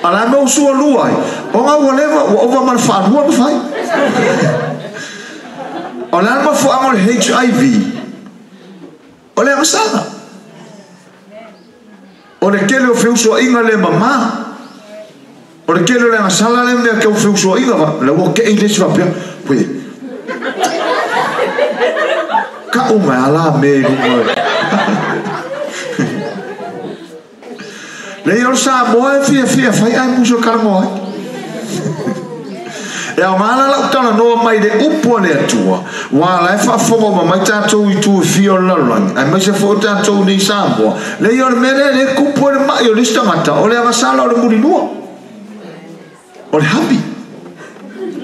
A la mea ua sua lua ai. O ngā ua lewa, ua ova ma le whaalua ma whai. O le ala mafuaga o le HIV, o le agasala. O le tele o feusoaiga le mamā. O le tele o le agasala le mea ke o feusoaiga va, la ua kei le isi faapea, pue. Ka'u mai ala me i lunga. Lei o le Samoa e fiafia fai ai musu e talanoa ai. E aoga la lau talanoa mai le upu a le Atua, ua la e faafofoga uma mai tatou i itu e fia o le lalolagi, aemaise foi o tatou nei i Samoa. Leai o le mea lea, lea e kupu ai le ma'i o le isi tagata, o le agasala o le mulilua, o le havi.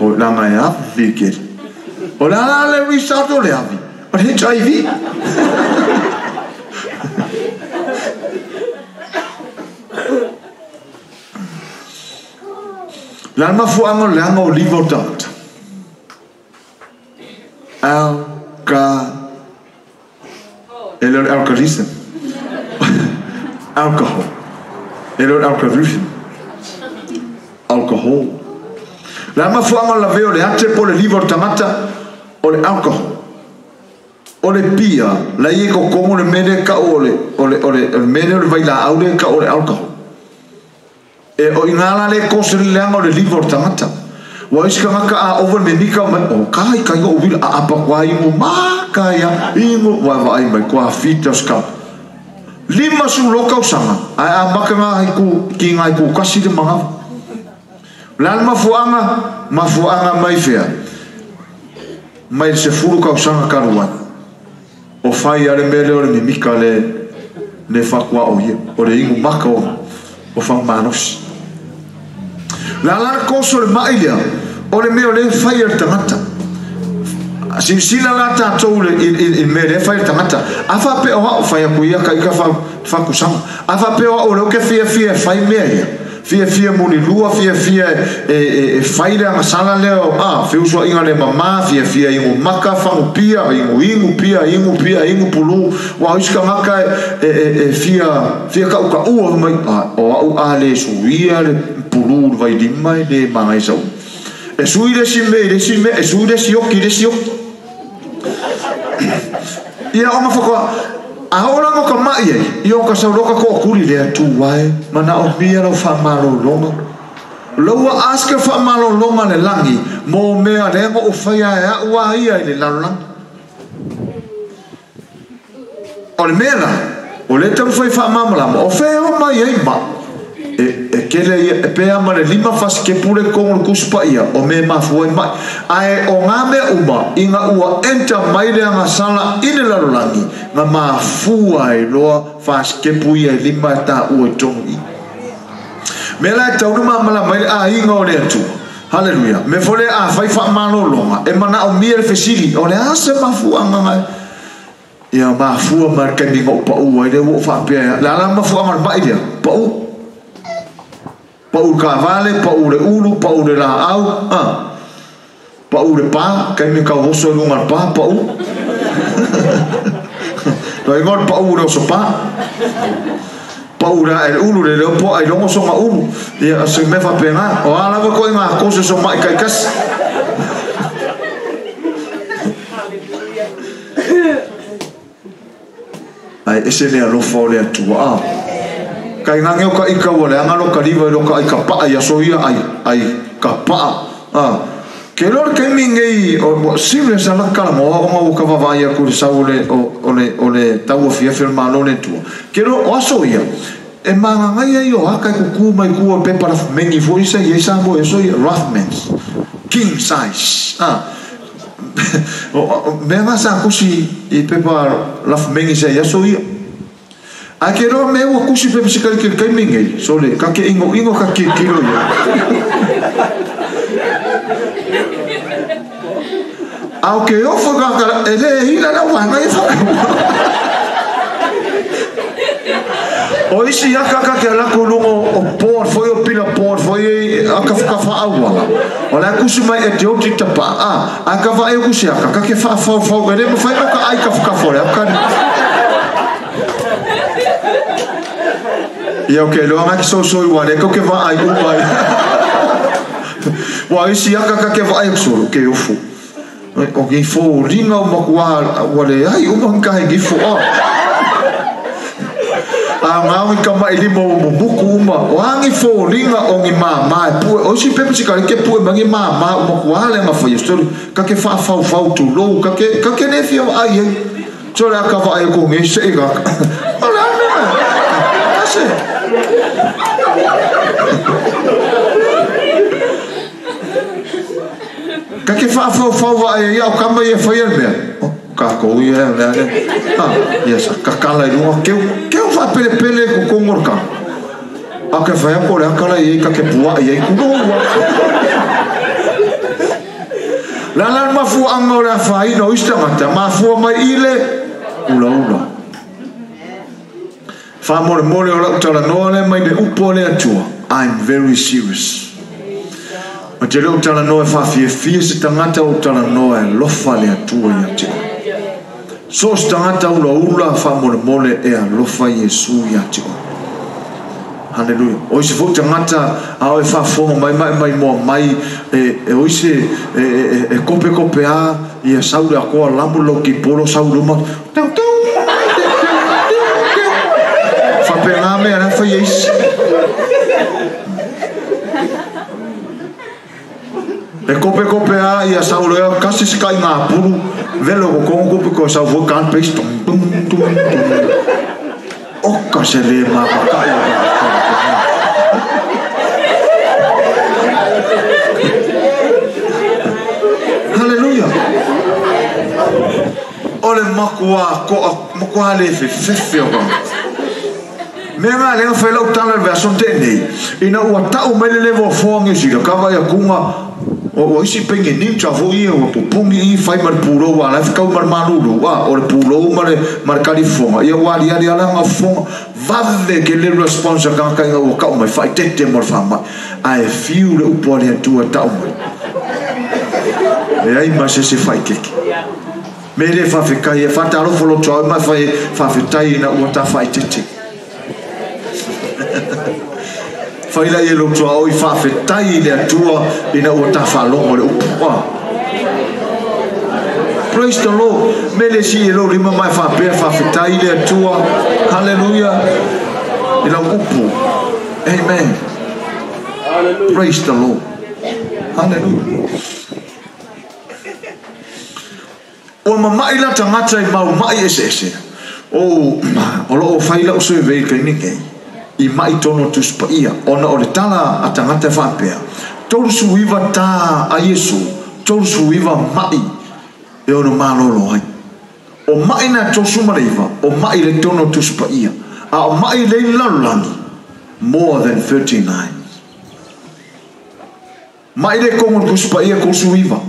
O leaga e avi kele. O le a la le result o le avi? O le HIV. Le a le mafuaaga o le leaga o liva o le tagata? Alka, e le o le alcoholism. Alcohol. E le o le alcoholism. Alcohol. Le a le mafuaaga o le lavea o le ate po o le liva o le tagata? O le alcohol. O le pia, la i ko kongo le mele ka o le mele o le vaila au le ka o le alcohol. E o ingala le kose le leanga o le liva o le tangata. Wa isi kangaka a over me mika mai o kai kai o wila a apa kwa ingo ma kaya ingo wa wa ai mai kwa fita ska. Lima su loka usanga ai a maka nga hai ku ki ngai ku kasi le manga. La mafuanga mai fea. Mai se furu ka usanga karuan. O fai ale mele o le mimika le fakua o ia o le ingo maka o whangmanos. La la koso le mai lea o le mea o le fai le tangata. Silasila la tātou i mea le fai le tangata. A whapea o hao whai aku ia ka ika whakusanga. A whapea o hao leo ke fia fia fai mea ia. Fia fia moni lua, fia fia e fai le angasala leo. A, whiusua inga le mama, fia fia ingo maka, whangu pia, ingo ingu pia, ingu pia, ingu pulu. Wa iska ngaka e fia, fia ka uka ua mai. O au a le suia le pulu vai lima le mangai sau. E sui le si me, e sui le si oki, le si oki. Ia o mawhakoa, a ora mo ka mai ai, i o ka sauroka ko kuri le atu wai, mana o mia lau whamalolonga. Laua aska whamalolonga le langi, mō mea lengo o whaia e au a ia i le lalolangi. O le mea la, o le tau whai whamamalama, o whea mai ai ma, e kele ia, e pea ma le lima fasi ke pule kongo le kusupa ia, o me mafuai mai. Ae o ngā mea uma, i ngā ua enta mai le angasala i le lalolangi, ngā mafua e loa fasi ke pui e lima e tā ua i tongu i. Mea la e taunu mamala mai le a inga o le atua. Hallelujah. Me fole a whai wha malolonga, e mana o mia le fesili, o le ase mafua ngai. Ia mafua mai kai minga o pau ai le ua whapea. La la mafua ngai mai lea, pau. Pau ka vale, pau le ulu, pau le la au, pau le pa, kai me kau hoso lunga pa, pau. Toi ngon pau le oso pa. Pau la el ulu le leo po ai longo songa ulu. Ia se me fa penga, o ala va ko inga ko se so mai kai kas. Ai ese le alofa o le atua. Kai ngange o ka ika o le anga lo ka liwa lo ka ika paa ia so ia ai ka paa. Ke lor ke mingei o simle sa la kala mo o ka vava ia ku sa o le tau fia firma lo le tu. Ke lo o so ia e manga ngai ia o ka ku ku mai ku o pepa la mengi fo isa ia sa mo so ia Rothmans king size. O me va sa ku si i pepa la mengi sa ia so ia. A ke roa me ua kusi pepe se kari ke kai mingei. Sole, ka ke ingo ingo ka ke kilo ia. Au ke ofo ka kara, e le hila la wanga i whaka. O isi aka ka ke alako lungo o pōr, foi o pila pōr, foi e aka whakawha auala. O la kusi mai e te oti tapa, a ka wha e kusi aka, ka ke wha whau whau, e le mwhai o ka ai ka whakawhore, aka ni. Ia o ke loa ngaki so i wale, kau ke wha ai umai. Wa isi aka ka ke wha ai soro, ke ofo. O ki fo ringa o makua wale ai uma ngai ki fo a. A ngau ka mai lima o muku uma. O angi fo ringa o ngi ma pu o si pepe si ka ke pu mangi ma o makua le nga fo yesto ka ke fa fa fa tu lo ka ke ne fi o ai. Tole ka va ai ko ngi se ga. Ola me. Ase. Ka ke wha wha wha e ia o kama ia whai mea. O, ka kou ia mea ne. Ha, ia sa kakala i lunga. Keu wha pele pele ko kongor ka. A ke whai ako le akala i ka ke pua i kuno ua. La la mafua anga o le awhaina o istangata. Mafua mai ile, ula ula. Wha mole mole o lau tala noa le mai le upo le atua. I'm very serious. Ma te leo tala noa e whawhia fia se tangata o tala noa e lofa le atua ia te oe. So se tangata ula ula wha mole mole e alofa Yesu ia te oe. Hallelujah. O isi foi tagata a o e faafofoga mai ma e maimoa mai e o isi e kope a ia sau le akoa lamu lau kipolo sau luma. Tau tau. Faapena mea la fai isi. E kope a ia sau lea kasi se kai ngā puru velo ko kongo kope ko sau foi kan peis tum tum tum tum. Oka se le makakai o ka. Hallelujah. O le makua ko makua le fefe o ka. Mea ngā lea whai lau tala le version tēnei. Ina ua tau mai le levo foa ngi sila kawa ia kunga o isi penge niu cha fo ia ua pupungi i whai ma le pūlou a lai whakau ma le malulu a o le pūlou ma le kalifonga ia ua ali ali ala ngā fonga vave ke le response a kanga kainga ua kau mai whai tete mo le whamai a e fiu le upo ali atua tau mai e ai ma se se whai keke me le whawhekai e whatarofo lo tuau mai whai whawhetai ina ua ta whai tete. Whaila i lo tua oi whawhetai i le atua ina ua ta whalongo le upu. Praise the Lord. Me le si e lo lima mai whapea whawhetai i le atua. Hallelujah. I lau upu. Amen. Hallelujah. Praise the Lord. Hallelujah. O mamai la tangata i mau mai ese ese. O lo o whaila o survey kai ningei. I mai tono tuspa ia ona o le tala a tangata whapea 39 tā a Iesu 39 mai e ono malolo ai o mai na 39 o mai le tono tuspa ia a o mai le lalolagi more than 39 mai le kongo tuspa ia 39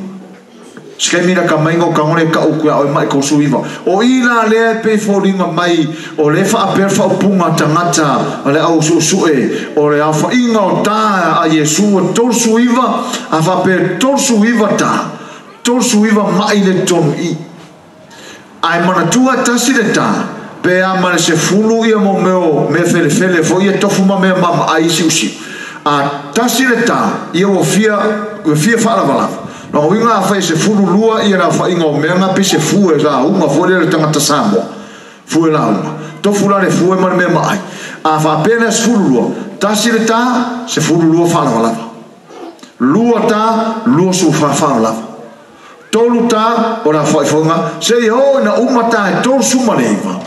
Skai mira ka mainga o kangore ka uku o mai ko suiva. O ila le pe folinga mai o le fa per fa upunga tangata o le au susue o le afa inga o ta a Yesu o tol suiva a fa per tol suiva ta tol suiva mai le ton i. Ai mana tua tasi le ta pe a mana se fulu ia mo meo me fele fele fo ia tofu ma me mama ai si usi. A tasi le ta ia o fia faalavalava. No winga fai se fulu lua ia na fai ngau mea ngā pise fue la unga fue le tangata Samoa fue la unga tofu la le fue ma le mea maai a whapena se fulu lua tasi le tā se fulu lua whalavalava lua tā lua su whalavalava tolu tā o la whai whainga se i o na uma tā e tolu sumareiva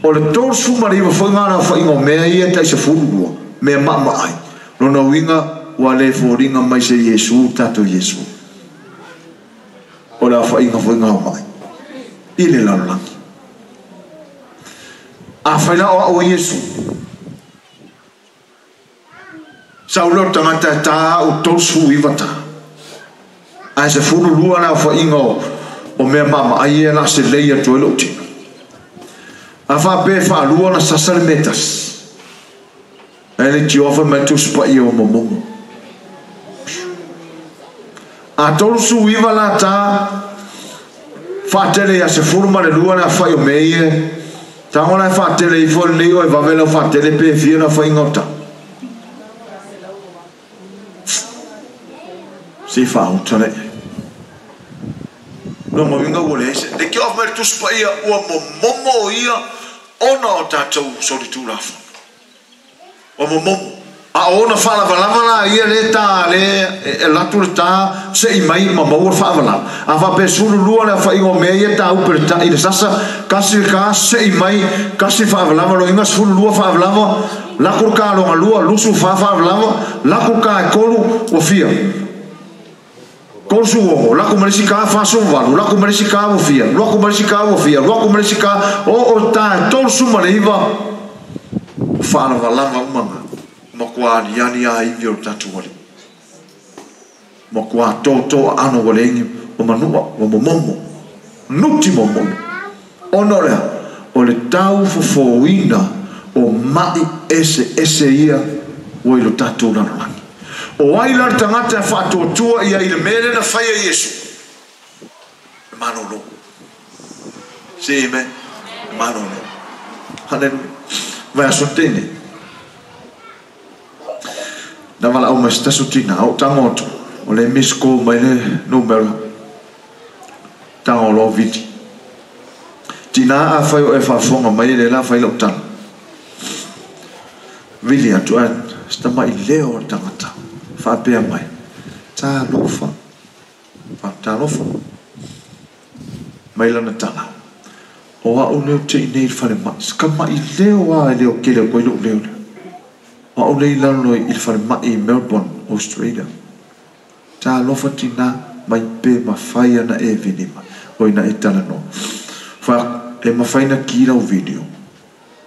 o le tolu sumareiva whainga la whai ngau mea ia tai se fulu lua mea maa maai lona winga wa le fōringa mai se Iesu tātou Iesu o la whainga whainga o mai. I le lalolagi. A whaila o au Iesu. Sau leo tangata tā o tolsu iwa tā. A se fulu lua la whainga o mea mama ai e la se leia toi lo tino. A wha pe wha lua na sasa le metas. A le tiofa mai tuspa i o momongo. A tolu iwa la tā whaatele ia se furu ma le lua na whai o meie tangola e whaatele i fo nei o e vavela whaatele pe fia na whai ngota si whautale no mo winga ua le ese le kia of mai tuspa ia ua momomo ia ona o tātou sori tūlafono o momomo A ona whaalavalava la ia le tā le e latu le tā se i mai ma maua whaavalava. A whape sulu lua le whaingo mea ia tā upe le tā i le sasa kasi ka se i mai kasi whaavalava lo inga sulu lua whaavalava lakuru ka longa lua lusu whaavalava lakuru ka e kolu o fia. Kolu su oho laku marisi ka whaso walu laku marisi ka o fia laku marisi ka o fia laku marisi ka o tā tolu sumareiva whaalavalava umanga. Makua ani ani a iwi o tatu wale. Makua tō ano wale ingi o manua o momomo. Nuti momomo. Ono lea, o le tau fofōina o mai ese ese ia o i lo tatu ranorangi. O ai la tangata e whaatuatua ia i le mele na whaia Iesu. E manolo. Se amen. E manolo. Hallelujah. Vai aso tēnei. Na valaau mai se tasi o tina, ou tago atu, o le missed call mai le numera, tago loa vili. Tina afai o e faafofoga mai e le la fai lau tala. Vili atu ae se tamai leo o le tagata faapea mai, Talofa, talofa mai lana tala. O au lea ou te i nei i le falemai. Se tamai leo lava e le o tele atu ai lou leo lea. O au lea i lalo i le falemai i Melbourne, Australia. Talofa tina mai pe mafai ana e vili mai, oi na e talanoa. Fa, e mafai na ki lau video.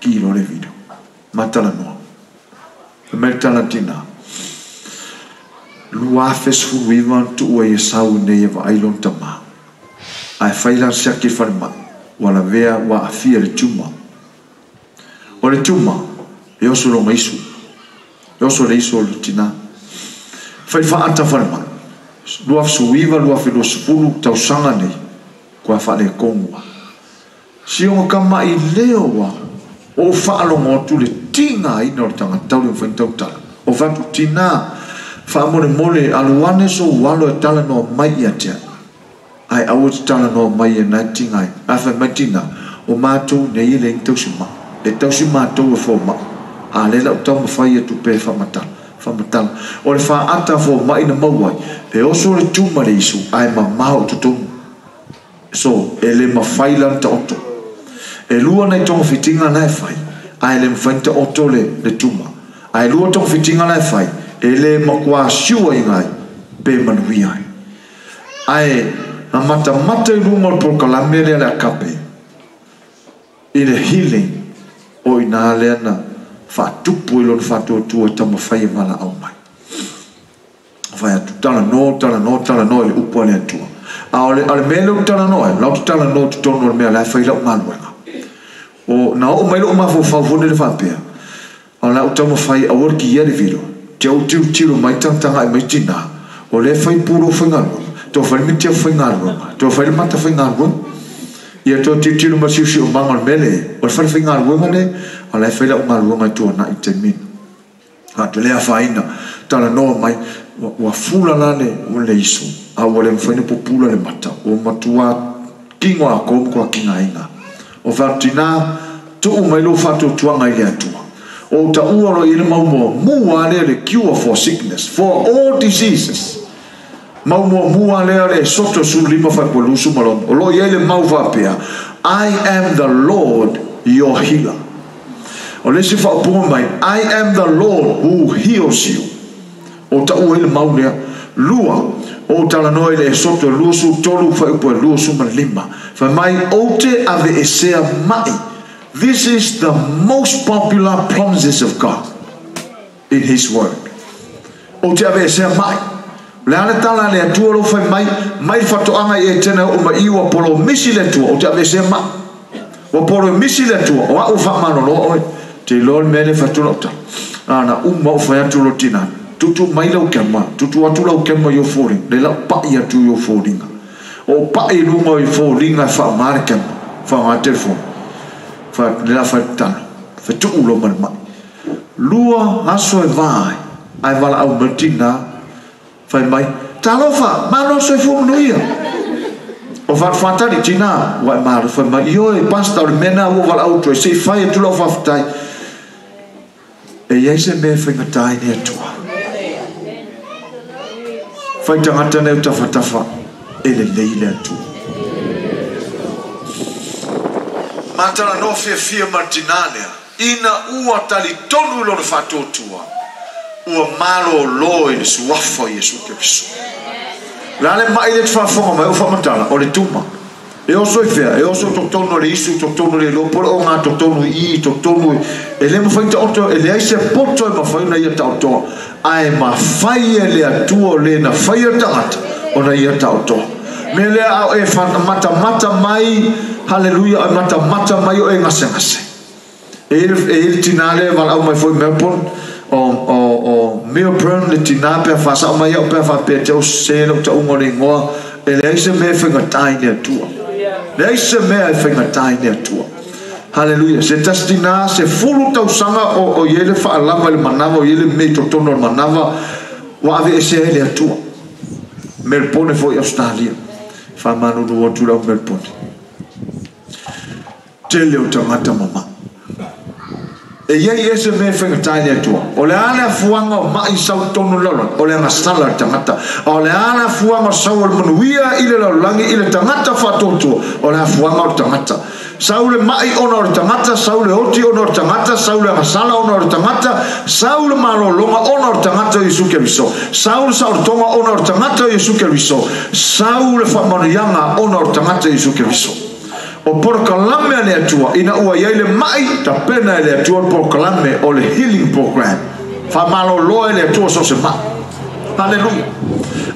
Ki loa le video. Ma talanoa. Fai mai le tala tina, 2019 na tuu ai e sau i nei e vaai lona tama. Ae fai la siaki i le falemai, ua lavea ua aafia i le tumor. O le tumor, e oso lona isu. E oso le isu o le tina. Fai faata falemai, 2019, 2020 tausaga nei, kua faaletonu lava. Sioga tamaileo lava, ua ou faalogo atu le tigaina o le tagata tau le mafai ona tautala. O fai atu, Tina, faamolemole, alu ane sou alo e talanoa mai ia te au. Ae aua te talanoa mai e na e tiga ai. Ae fai mai tina, O matou nei e leai ni tausi maa. E tausi matou e fomai. A lea la ou taumafai atu pea e faamatala. Faamatala. O le faata a fomai na maua ai, e oso le tu ma le isu, ae mamao i totonu. So, e le mafai la ona taoto. E lua nai togafitiga la e fai, ae le mafai ona taoto le, le tuma. Ae lua togafitiga la e fai, e le matua sure iga ai, pe manuia ai. Ae na matamata i luga o le polokalame lea le Agape i le healing o i ina lea na faatupu i lona faatuatua e taumafai e valaau mai. Fai atu, talanoa, talanoa, talanoa i le upu a le Atua. A o le, a le mea lea ou te talanoa ai, o la ou te talanoa i totonu o le mea la e fai lau galuega. O, na oo mai lou mafaufau foi lele faapea, o le a ou taumafai aua le kiia le vilo, te ou tilotilo mai tagatagai mai tina, o lea e fai pulu o faigaluega, toe fai le miti o faigaluega, toe fai le mata faigaluega. Ia toe tilotilo mai le siosiomaga o le mea lea, o le fale faigaluega lea, a o la e fai lau galuega i tuanai i le taimi lena. A te le afaina, talanoa mai, ua fula la le, le isu, a ua le mafai ona pupula le mata, ua matua kino atoa matua kigaina. O fatu tina, tuu mai lou faatuatuaga i le Atua. O ou taua loa i ai le mau muamua lea le cure for sickness, for all diseases. Mau muamua lea le Esoto 15 faipua 26, o lo o i ai le mau faapea, I am the Lord your healer. O le isi faaupuga mai, I am the Lord who heals you. O taua ai le mau lea. Lua, o ou talanoa i le Esoto 23 faaiupu e 25. Fai mai, Ou te aveesea mai. This is the most popular promises of God in His Word. Ou te aveesea mai. O le a le tala a le Atua o lo o fai mai, mai le fatoaga i Etena e oo mai i ua polomisi le Atua, ou te aveesea mai. Ua polomisi le Atua, o au ua faamaloloa oe. Te iloa le mea lea e fai atu lau tala. Na ona uma ou fai atu lo tina, tutu mai lau kema, tutu atu lau kema i ou foliga, le lau pai atu i ou foliga. O ou pai i luga i foliga e faaaoga le kema, faaaoga le telefoni. Fai atu, le la fai atu tala, fetuu loa ma le mai. Lua aso e va ai, ae valaau mai le tina, fai mai, Talofa, malo soifua manuia. O Fatufatali, tina, ua e malo, fai mai, Ioe, Pastor, o le mea lena ua ou valaau atu ai, se i fai atu lau faafetai. E i ai se mea e faigata ai le Atua. Fai tagata nei o tafatafa, e lelei le Atua. Ma talanoa fiafia ma le tina lea, ina ua talitonu i lona faatuatua, ua malolo i le suafa o Iesu Keriso. O le a le mai lea e te faafofoga mai, o faamatala, o le tuma. E oso i fea? E oso i totonu o le isu, totonu o le iloa, po o le oga totonu i i, totonu i... E le mafai ona taoto, e leai se poto e mafai ona ia taotoa, ae mafai e le Atua o le na faia le tagata ona ia taotoa. Mea lea a o e matamata mai, haleluia, o e matamata mai o e gasegase. E i ai le tina lea e valaau mai foi i Melbourne, o, o, o Milburn le tina pe a faasao mai au pe a faapea te au sese lau tauga o le igoa, e leai se mea e faigata i le Atua. Leai se mea e faigata i le Atua. Hallelujah. Se tasi tina se fulu tausaga o i ai le faalava i le manava o i ai le mea i totonu o le manava ua aveesea e le Atua. Melbourne foi Australia. Faamalulu atu lau Melbourne. Tele o tagata mama. E iai ese mea e faigata i le Atua. O le a le afuaga o ma'i sau tonu lalolagi, o le agasala le tagata. A o le a le afuaga o sau o le manuia i le lalolagi i le tagata faatuatua, o le afuaga o le tagata. Sau le ma'i ona o le tagata, sau le oti ona o le tagata, sau le agasala ona o le tagata, sau le malologa ona o le tagata o Iesu Keriso, sau le saolotoga ona o le tagata o Iesu Keriso, sau le faamanuiaga ona o le tagata o Iesu Keriso. O polokalame a le Atua ina ua iai le ma'i tapena e le Atua le polokalame o le healing program. Faamaloloa e le Atua so o se ma'i. Haleluia.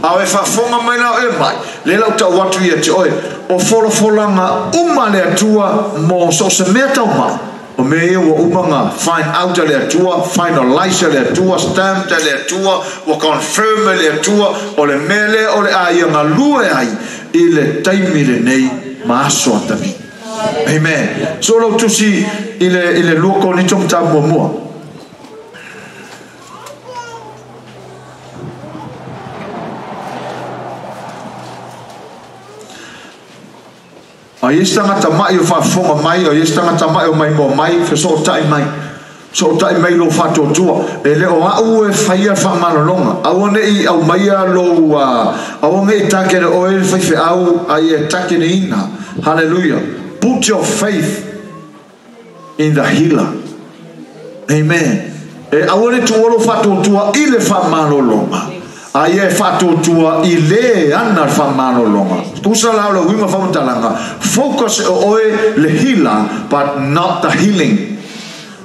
A o e faafofoga mai la o e mai, lea lau tau atu ia te oe, o folafolaga uma a le Atua mo so o se mea tau ma'i, o mea ia ua uma na find out e le Atua, finalize e le Atua, stamped e le Atua, ua confirm e le Atua, o le mea lea o le a ia galue ai i le taimi lenei ma aso atavi. Amen. So lau tusi i le, i le 2 Korinito mataupu muamua. A i ai se tagata ma'i o faafofoga mai, a i ai se tagata ma'i o maimoa mai, fesootai mai. Fesootai mai i lou faatuatua. E le o a'u e faia le faamalologa. Aua ne i aumaia lou, aua ne i takele oe le faifeau, a ia e takeleina. Hallelujah. Put your faith in the healer. Amen. E aua ne tuua lou faatuatua i le faamalologa, a ia e faatuatua i le ana le faamalologa. Tusa la o le uiga faamatalaga, focus o oe le healer, but not the healing.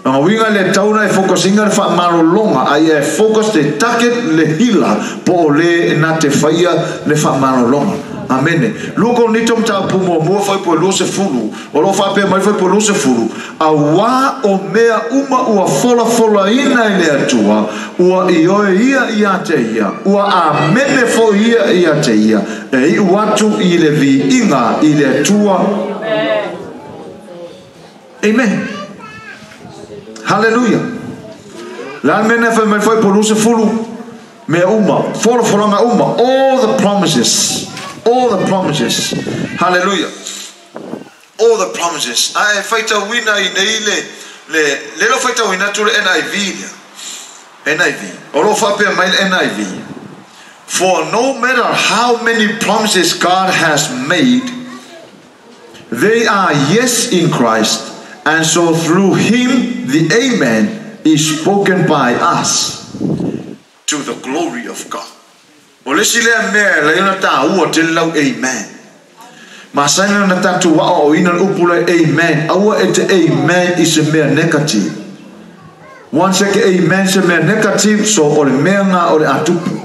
Lona uiga le tau na e focus ina le faamalologa, a ia e focus te target le healer, po o le na te faia le faamalologa. Amene. 2 Korinito mataupu muamua fuaipua 20, o lo o faapea mai fuaipua 20, Auā o mea uma ua folafolaina e le Atua, ua ioe ia ia te ia, ua amene foi ia ia te ia, e iu atu i le viiga i le Atua. Amen. Hallelujah. Le a le mea na fai mai fuaipua 20, mea uma, folafolaga uma, all the promises, all the promises. Hallelujah. All the promises. A e faitauina i nei le, le, le lo faitauina atu le NIV lea. NIV. O lo faapea mai le NIV. For no matter how many promises God has made, they are yes in Christ, and so through him the amen is spoken by us to the glory of God. O le isi lea mea e ala ai ona taua tele lau amen. Masani ona tatou aoaoina le upu lea amen. Aua e te amen i se mea negative. Once e ke amen se mea negative, so o le mea nga o le a tupu.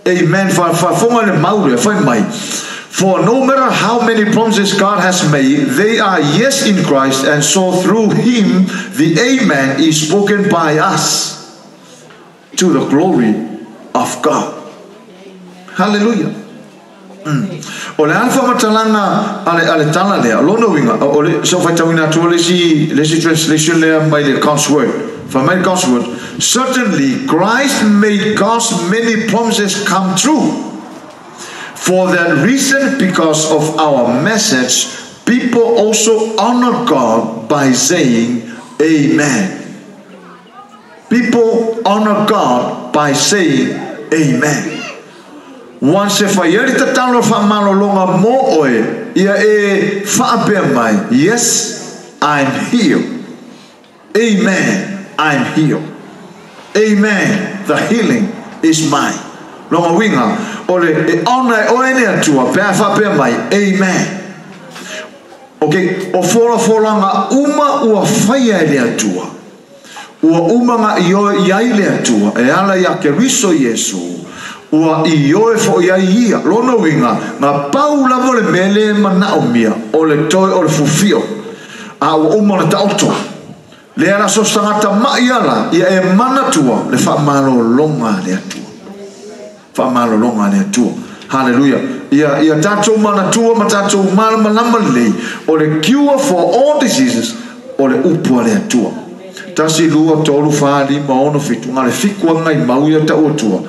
Amen. Faafofoga le mau lea, fai mai. For no matter how many promises God has made, they are yes in Christ, and so through him the amen is spoken by us to the glory of God. Hallelujah. O le a le faamatalaga a le, a le tala lea? O lona uiga, o le, se o faitauina atu le isi, le isi translation lea mai le God's Word. Fai mai le God's Word, Certainly Christ made God's many promises come true. For that reason, because of our message, people also honor God by saying, Amen. People honor God by saying, Amen. Once e fai ai le tatalo faamalologa mo oe, ia e faapea mai, Yes, I'm healed. Amen, I'm healed. Amen, the healing is mine. Lona uiga, o le e ona e oe le Atua pe a faapea mai, Amen. Okay, o folafolaga uma ua faia e le Atua. Ua uma nga ioe i ai le Atua, e ala ia Keriso Iesu, ua ioe foi ai ia. Lona uiga, na pau lava o le mea le manaomia, o le toe o le fufio, a ua uma ona taoto. Lea la so se tagata ma'i ala, ia e manatua le faamalologa a le Atua. Faamalologa a le Atua. Hallelujah. Ia, ia tatou manatua ma tatou malamalama lelei, o le cure for all diseases, O le upu a le Atua. 1, 2, 3, 4, 5, 6, 7, ngā le fiku anga i mau ia tau atua.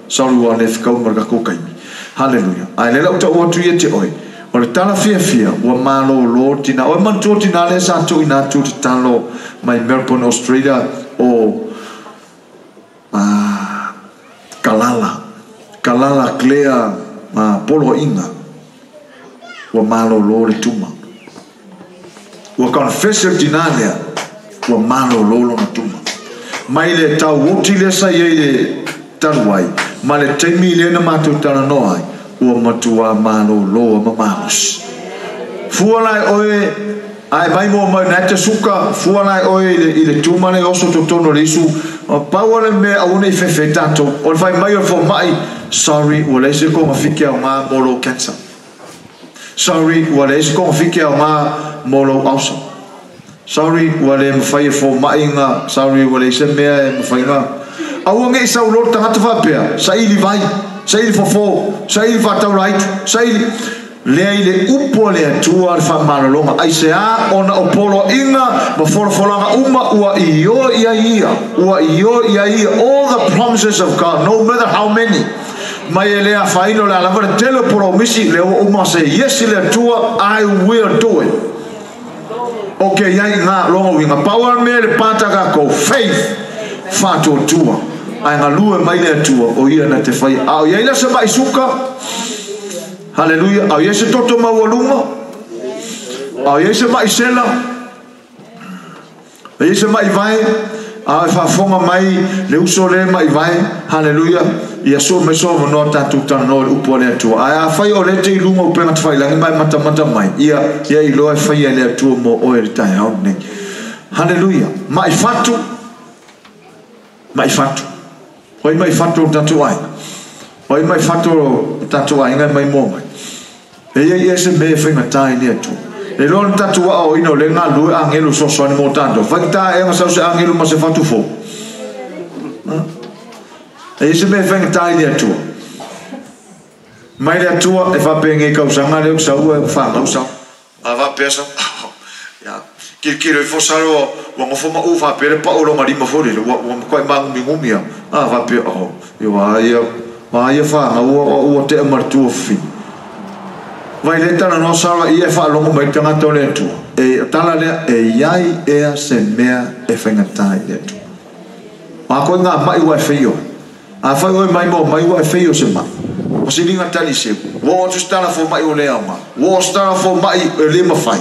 Sorry, ua le fikau maraka kau kaimi. Hallelujah. Ai le lau tau atu ia te oi. O le tala fia fia, ua malo lo tina. O e mantua tina le sa tu ina tu te talo mai Melbourne, Australia, o Kalala. Kalala Clea Polo Inga. Ua malo lo le tuma. Ua confess el tina lea, ua malo lo lo na tuma. Mai le tau oti le sa iei le taluai, ma le teimi le na mātou tala noa ai, ua matua malo loa ma maus. Fua lai oe, ai mai mo mai nai te suka, fua lai oe i le tuma le oso totono le isu, paua le mea au nei fefe tātou, o le whai mai o fo mai, sorry, ua le ese konga fike au ngā molo cancer. Sorry, ua le ese konga fike au ngā molo ausa. Sorry, ua le mwhai e fo mai ngā, sorry, ua le ese mea e mwhai ngā. Aua ngei sau lor tangata whapea, sa ili vai, sa ili fofo, sa ili whatauraitu, sa ili lea i le upo le atua le whamalolonga. Ai se a ona o polo inga, ma folafolanga uma, ua io ia ia, ua io ia ia, all the promises of God, no matter how many. Mai e lea whaino le alava le tele promisi, le ua uma se yes le atua, I will do it. Ok, iai ngā longa winga. Paua mea le pātaka ko faith, whātua. Ai ngā lue mai le atua, o ia na te whai. Au iai la se mai suka, hallelujah. Au iai se toto maualunga, au iai se mai sela, au iai se mai vai, au e whaafonga mai le uso le mai vai, hallelujah. Ia so mai so manoa tātou tana le upu a le atua. Ai a whai o le te ilunga o penga te whai langi mai mata mata mai. Ia iloa e whai a le atua mo oe le tai hau nei. Hallelujah. Mai whatu. Mai whatu. Oi mai whatu o tātou ai. Oi mai whatu o tātou ai ngai mai mō mai. E ia ia se mea whainga tāi le atua. Le loa na tātou a o ina o le ngā lue angelu sosoani mō tātou. Whaikita e nga sau se angelu ma se whatu fō. E ia se mea whainga tāi le atua. Mai le atua e whapenge kausanga leo saua e whangau sau. A whapea sau. Kirikiro i fosaro ua ngofo ma u whapea le pao longa lima fori le ua makwai mangumi ngumia. A whapea oh. Ia ia ma ia whanga ua te amaratua whini. Vai le tala no sara ia e whaalongo mai tangata o le atua. E tala lea e iai ea se mea e whainga tāi le atua. Ma koe ngā mai ua e whio. A whai oi mai mō mai ua e whio se mai. O se ringa tali se. Ua o tu stala fo mai o le au ngā. Ua o stala fo mai e le mawhai.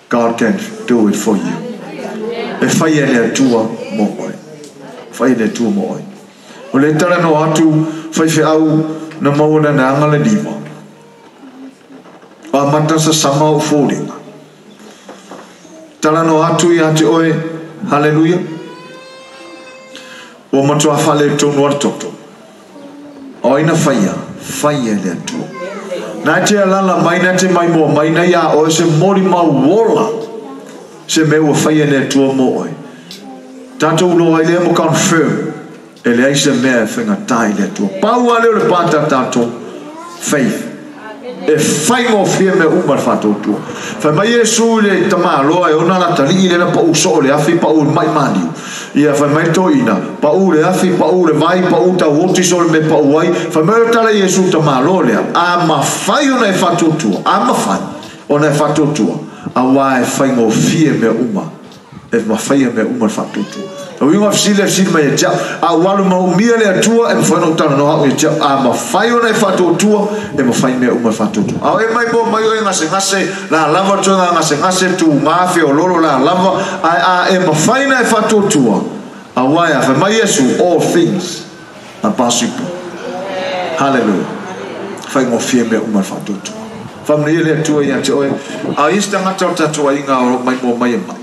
God can do it for you. E whai e le atua mō oe. Whai e le atua mō oe. O le tala no atu whai wheau na maua na anga le liwa. O mata sa sama o fōringa. Tala no atu i ate oe, hallelujah. O matua whale tonu ar toto. O ina whaia, whaia le atua. Nā te alala mai, nā te mai mō mai, nā ia oe se mori mau wola. Se mea ua whaia le atua mō oe. Tātou loa i lea mo confirm. E le ai se mea e whainga tāi le atua. Paua leo le pāta tātou, faith. E whai ngō whia mea uma le whātautua. Whai mai Yesu le tamāloa e ona la talii le na pau so le awhi pau mai māniu. Ia whai mai tō ina, pau le awhi, pau le vai, pau tau oti so le me pau ai. Whai mai o tala Yesu tamāloa lea. A mawhai ona e whātautua. A mawhai ona e whātautua. A wā e whai ngō whia mea uma. E mawhai mea uma le whātautua. O inga whisile whisile mai e tiao. A walu mau mia le atua e mawhai no tala no hau e tiao. A mawhai ona e whātautua e mawhai mea uma le whātautua. A e mai mō mai o e ngase ngase la lava tō ngā ngase ngase tū ngāwhe o lolo la lava. A e mawhai na e whātautua. A wai a whai mai Yesu, all things are possible. Hallelujah. Whai ngō whia mea uma le whātautua. Whamni le atua ia te oe. A ista ngata o tātua inga o mai mō mai e mai.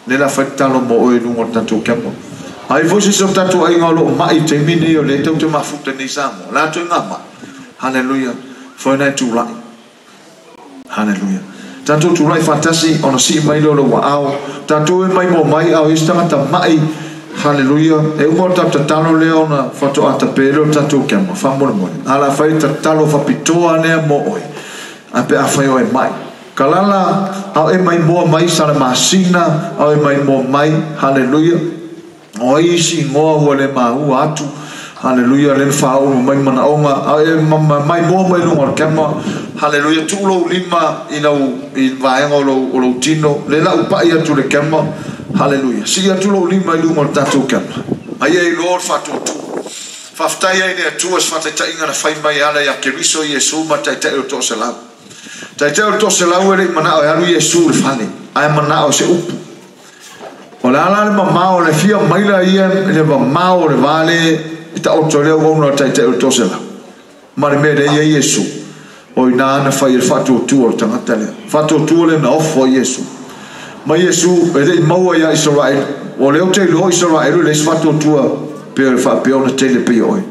Nela whai talo mō oe nunga o tātou kemo. Ai fosi so tātou ai ngā loo mai te mini o le tau te mafuta ni Samoa. La atu ngā mai. Hallelujah. Whai nei tūrai. Hallelujah. Tātou tūrai whātasi ona si mai lolo wa ao. Tātou e mai mō mai ao isi tangata mai. Hallelujah. E uma o tātou talo lea ona whato a tapere o tātou kemo. Whamore more. Ala whai tatalo whapitoa nea mō oe. A pe a whai oe mai. Kalala au e mai moa mai salamasina au e mai moa mai. Hallelujah. O isi ngoa ua le maua atu. Hallelujah. Le whaau mai manaonga au e mai moa mai lunga o le kema. Hallelujah. Tulo lima i lau i vaenga o lou tino. Le lau pai atu le kema. Hallelujah. Si atu lou lima i lunga o le tatou kema. Ai e iloa o le whaatuatu. Whaftai ai le atua se whataitainga na whai mai ala ia Keriso Iesu ma taitai o to'oselau. Taitai o to'oselau e lei manao e alu Iesu le fale. Ae manao se upu. O le ala le mamao le fia maila ia le mamao le vale i ta oto leo wauna o taitai o to'oselau. Ma le mea le ia Iesu. O ina ana whai e whatuatua o le tangata lea. Whatuatua le na ofo Iesu. Ma Iesu e lei maua ia Israel. O leo te iloa Israel le is whatuatua pe whaapea ona tele pe oe.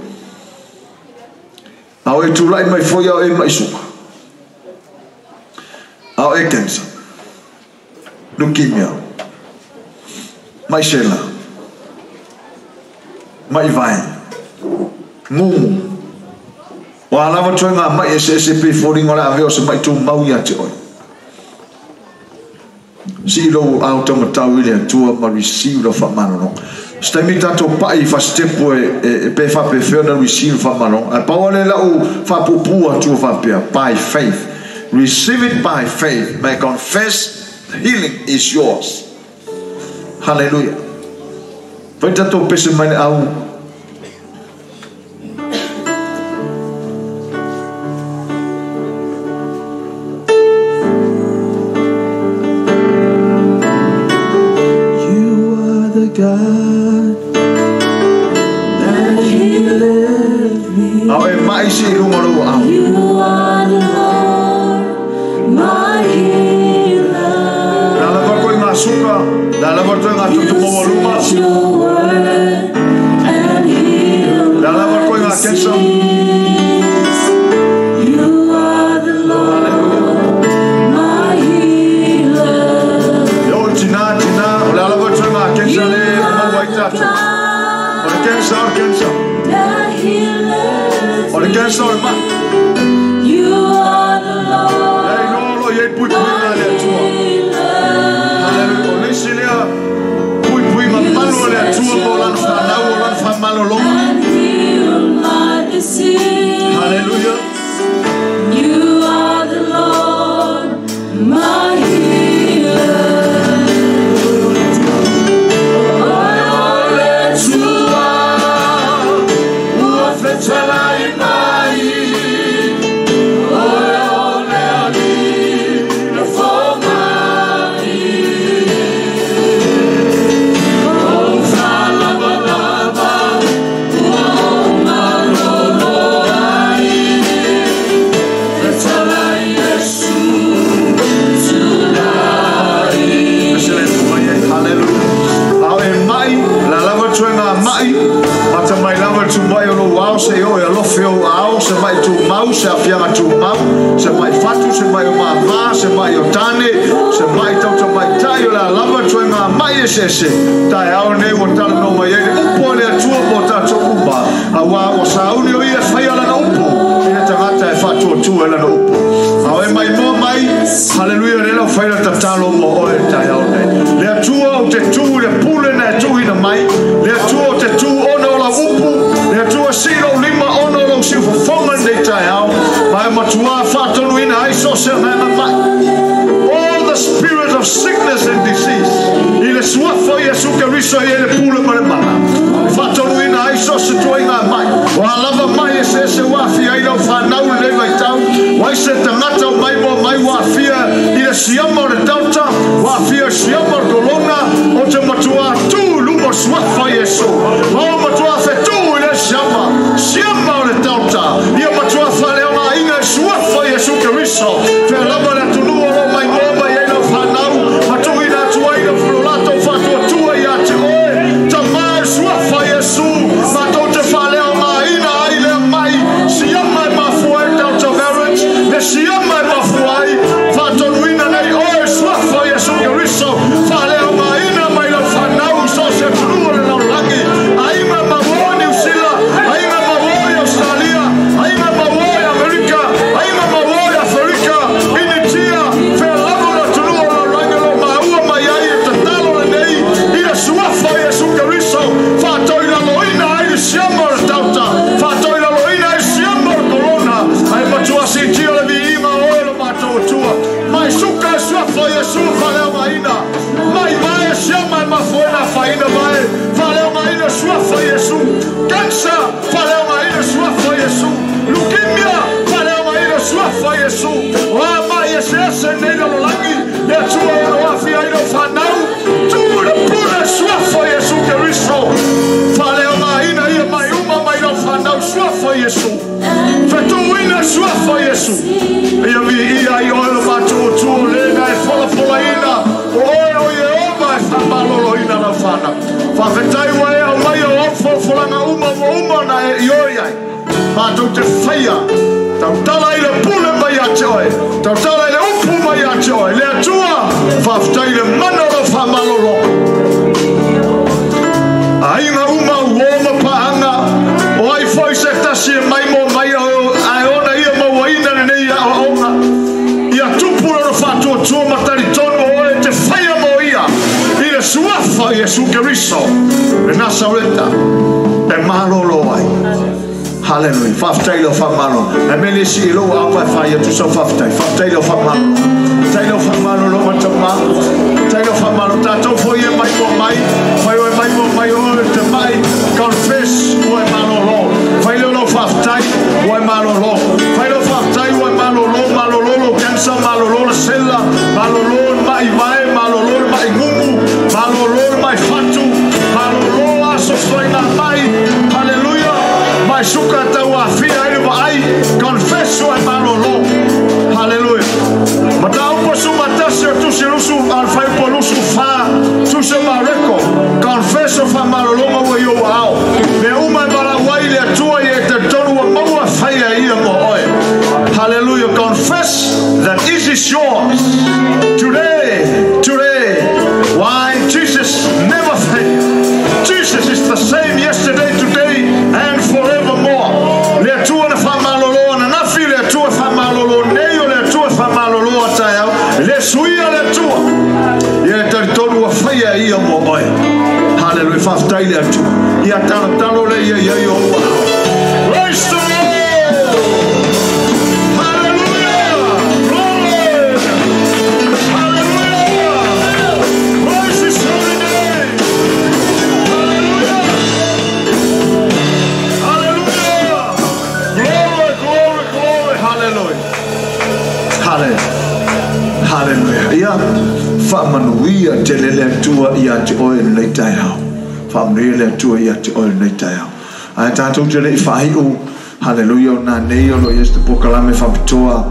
Au e tūlai mai foi au e mai suka. Au e cancer. Leukemia. Mai sela. Mai vai. Ngungu. O alawa toi ngā mai e se se pe fōringo le aveo se mai tū mau ia te oe. Si lou au tamatau i le atua ma receive lo whamanono. Staimi tātou pai whastepu e pe whape whiona receive whamanono. A pau le lau whapupu atua whapea. By faith. Receive it by faith. May confess healing is yours. Hallelujah. Vai tātou pese mai au. God that healeth me. You are the Lord, my healer. You sent your word and healed my disease. You are the Lord, my healer. You are the Lord, my healer. You sent your word and healed my disease. Hallelujah. You are the Lord, my healer. Se o e alofe o ao, se mai tū mau, se afianga tū mau, se mai fatu, se mai o māmā, se mai o tane, se mai tauta mai tai o la lava tue ngā mai e sese. Tai ao nei o tala no mai e upo le atua mo tātou uma. A wā o sauni o ia whai ala na upo. Ina tangata e whatua tua e lana upo. Au e mai moa mai, hallelujah, le lau whai la tatalo mo oe tai ao nei. Le atua o te tū le pule na e tuhi na mai, le atua o te tū ona o la upu, le atua silo lima ono lo siu fofonga nei tai ao, mai matua whātonu ina ai so se ngā mai. All the spirit of sickness and disease, i le suafa Iesu Keriso i ele pule ma le mana. Whātonu ina ai so se tua i ngā mai. O alava mai e se se wāfia i lau whānau le vai tau, wai se tangata o mai mo mai wāfia i le siama o le tauta, wāfia siama o le kolona, o te matua tū lumo suafa Iesu. O matua whetū i le siama, siama o le tauta, ia matua whaleo ngā inga e suafa Iesu Keriso. Whea lava le atunu o lo mai moa mai ai lau whānau, matu ina atua i lau fulolato whātua tua i ate oe, ta mai suafa Iesu, mātou te whaleo ngā ina ai lea mai, siama e mafua e tauta marriage, le siama e mafua ai, whātonu ina nei oe suafa Iesu Keriso, Kansa, faaleogaina suafa o Iesu. Leukemia, faaleogaina suafa o Iesu. O a mai eseese nei lalolagi, le Atua o lo afia ai lau fanau, tu le pule suafa o Iesu Keriso. Faaleogaina ia mai uma mai lau fanau suafa o Iesu. Fetuina suafa o Iesu. Ia viia ai oe lo matuatua le na e folafolaina, o oe o Ieova e faamaloloina lau fanau. Faafetai ua e aumai o au folafolaga uma ua uma na e ioi ai. Matou te faia, tautala i le pule mai ia te oe, tautala i le upu mai ia te oe. Le Atua, faafetai le mana o lau faamalolo. Aiga uma uo ma paanga, o ai foi se tasi e mai mo mai ae ona ia mauaina lenei aoaoga. Ia tupu lona faatuatua ma talitonu o oe te faia mo ia i le suafa o Iesu Keriso le Nasareta e malolo ai. Hallelujah. Faafetai lau faamalo. Ae mea le sii lou aoga e fai atu sau faafetai. Faafetai lau faamalo. Faafetai lau faamalo matama. Faafetai lau faamalo. Tatou foi e mai mo mai. Fai oe mai mo mai oe te mai. Confess ua e malolo. Fai leo lau faafetai ua e malolo. Fai lau faafetai ua e malolo. Malolo lo cancer, malolo le sela, malolo le mai vae, malolo le mai gumu, malolo le mai fatu, malolo aso whainga mai. Hallelujah. Mai suka tau afia ai le vaai. Confess ua e malolo. Hallelujah. Mataupo su matasi o tusi lusu alfai po lusu fa tusi mareko. Confess o fa malolonga ua i o ao. Me uma e malawai le Atua i e te tonu ua maua whaia ia mo oe. Hallelujah. Confess that it is yours. Today, today. Why? Jesus never failed. Jesus is the same yesterday, today, and forevermore. Le Atua na whamalolo na nafi, le Atua whamalolo nei, o le Atua whamalolo ataiau, le suia le Atua. Ia e taritonu ua whaia ia mo oe. Hallelujah. Faafetai le Atua. Ia talotalo le ia ia i o ua. Praise the Lord! Hallelujah! Glory! Hallelujah! Praise His holy name! Hallelujah! Hallelujah! Glory, glory, glory! Hallelujah! Hallelujah! Hallelujah! Ia faamanuia tele le Atua ia te oe lenei taeao. Faamanuia le Atua ia te oe lenei taeao. Ae tatou te lei faaiu. Hallelujah. O nā nei o lo ia se pokalame faapitoa.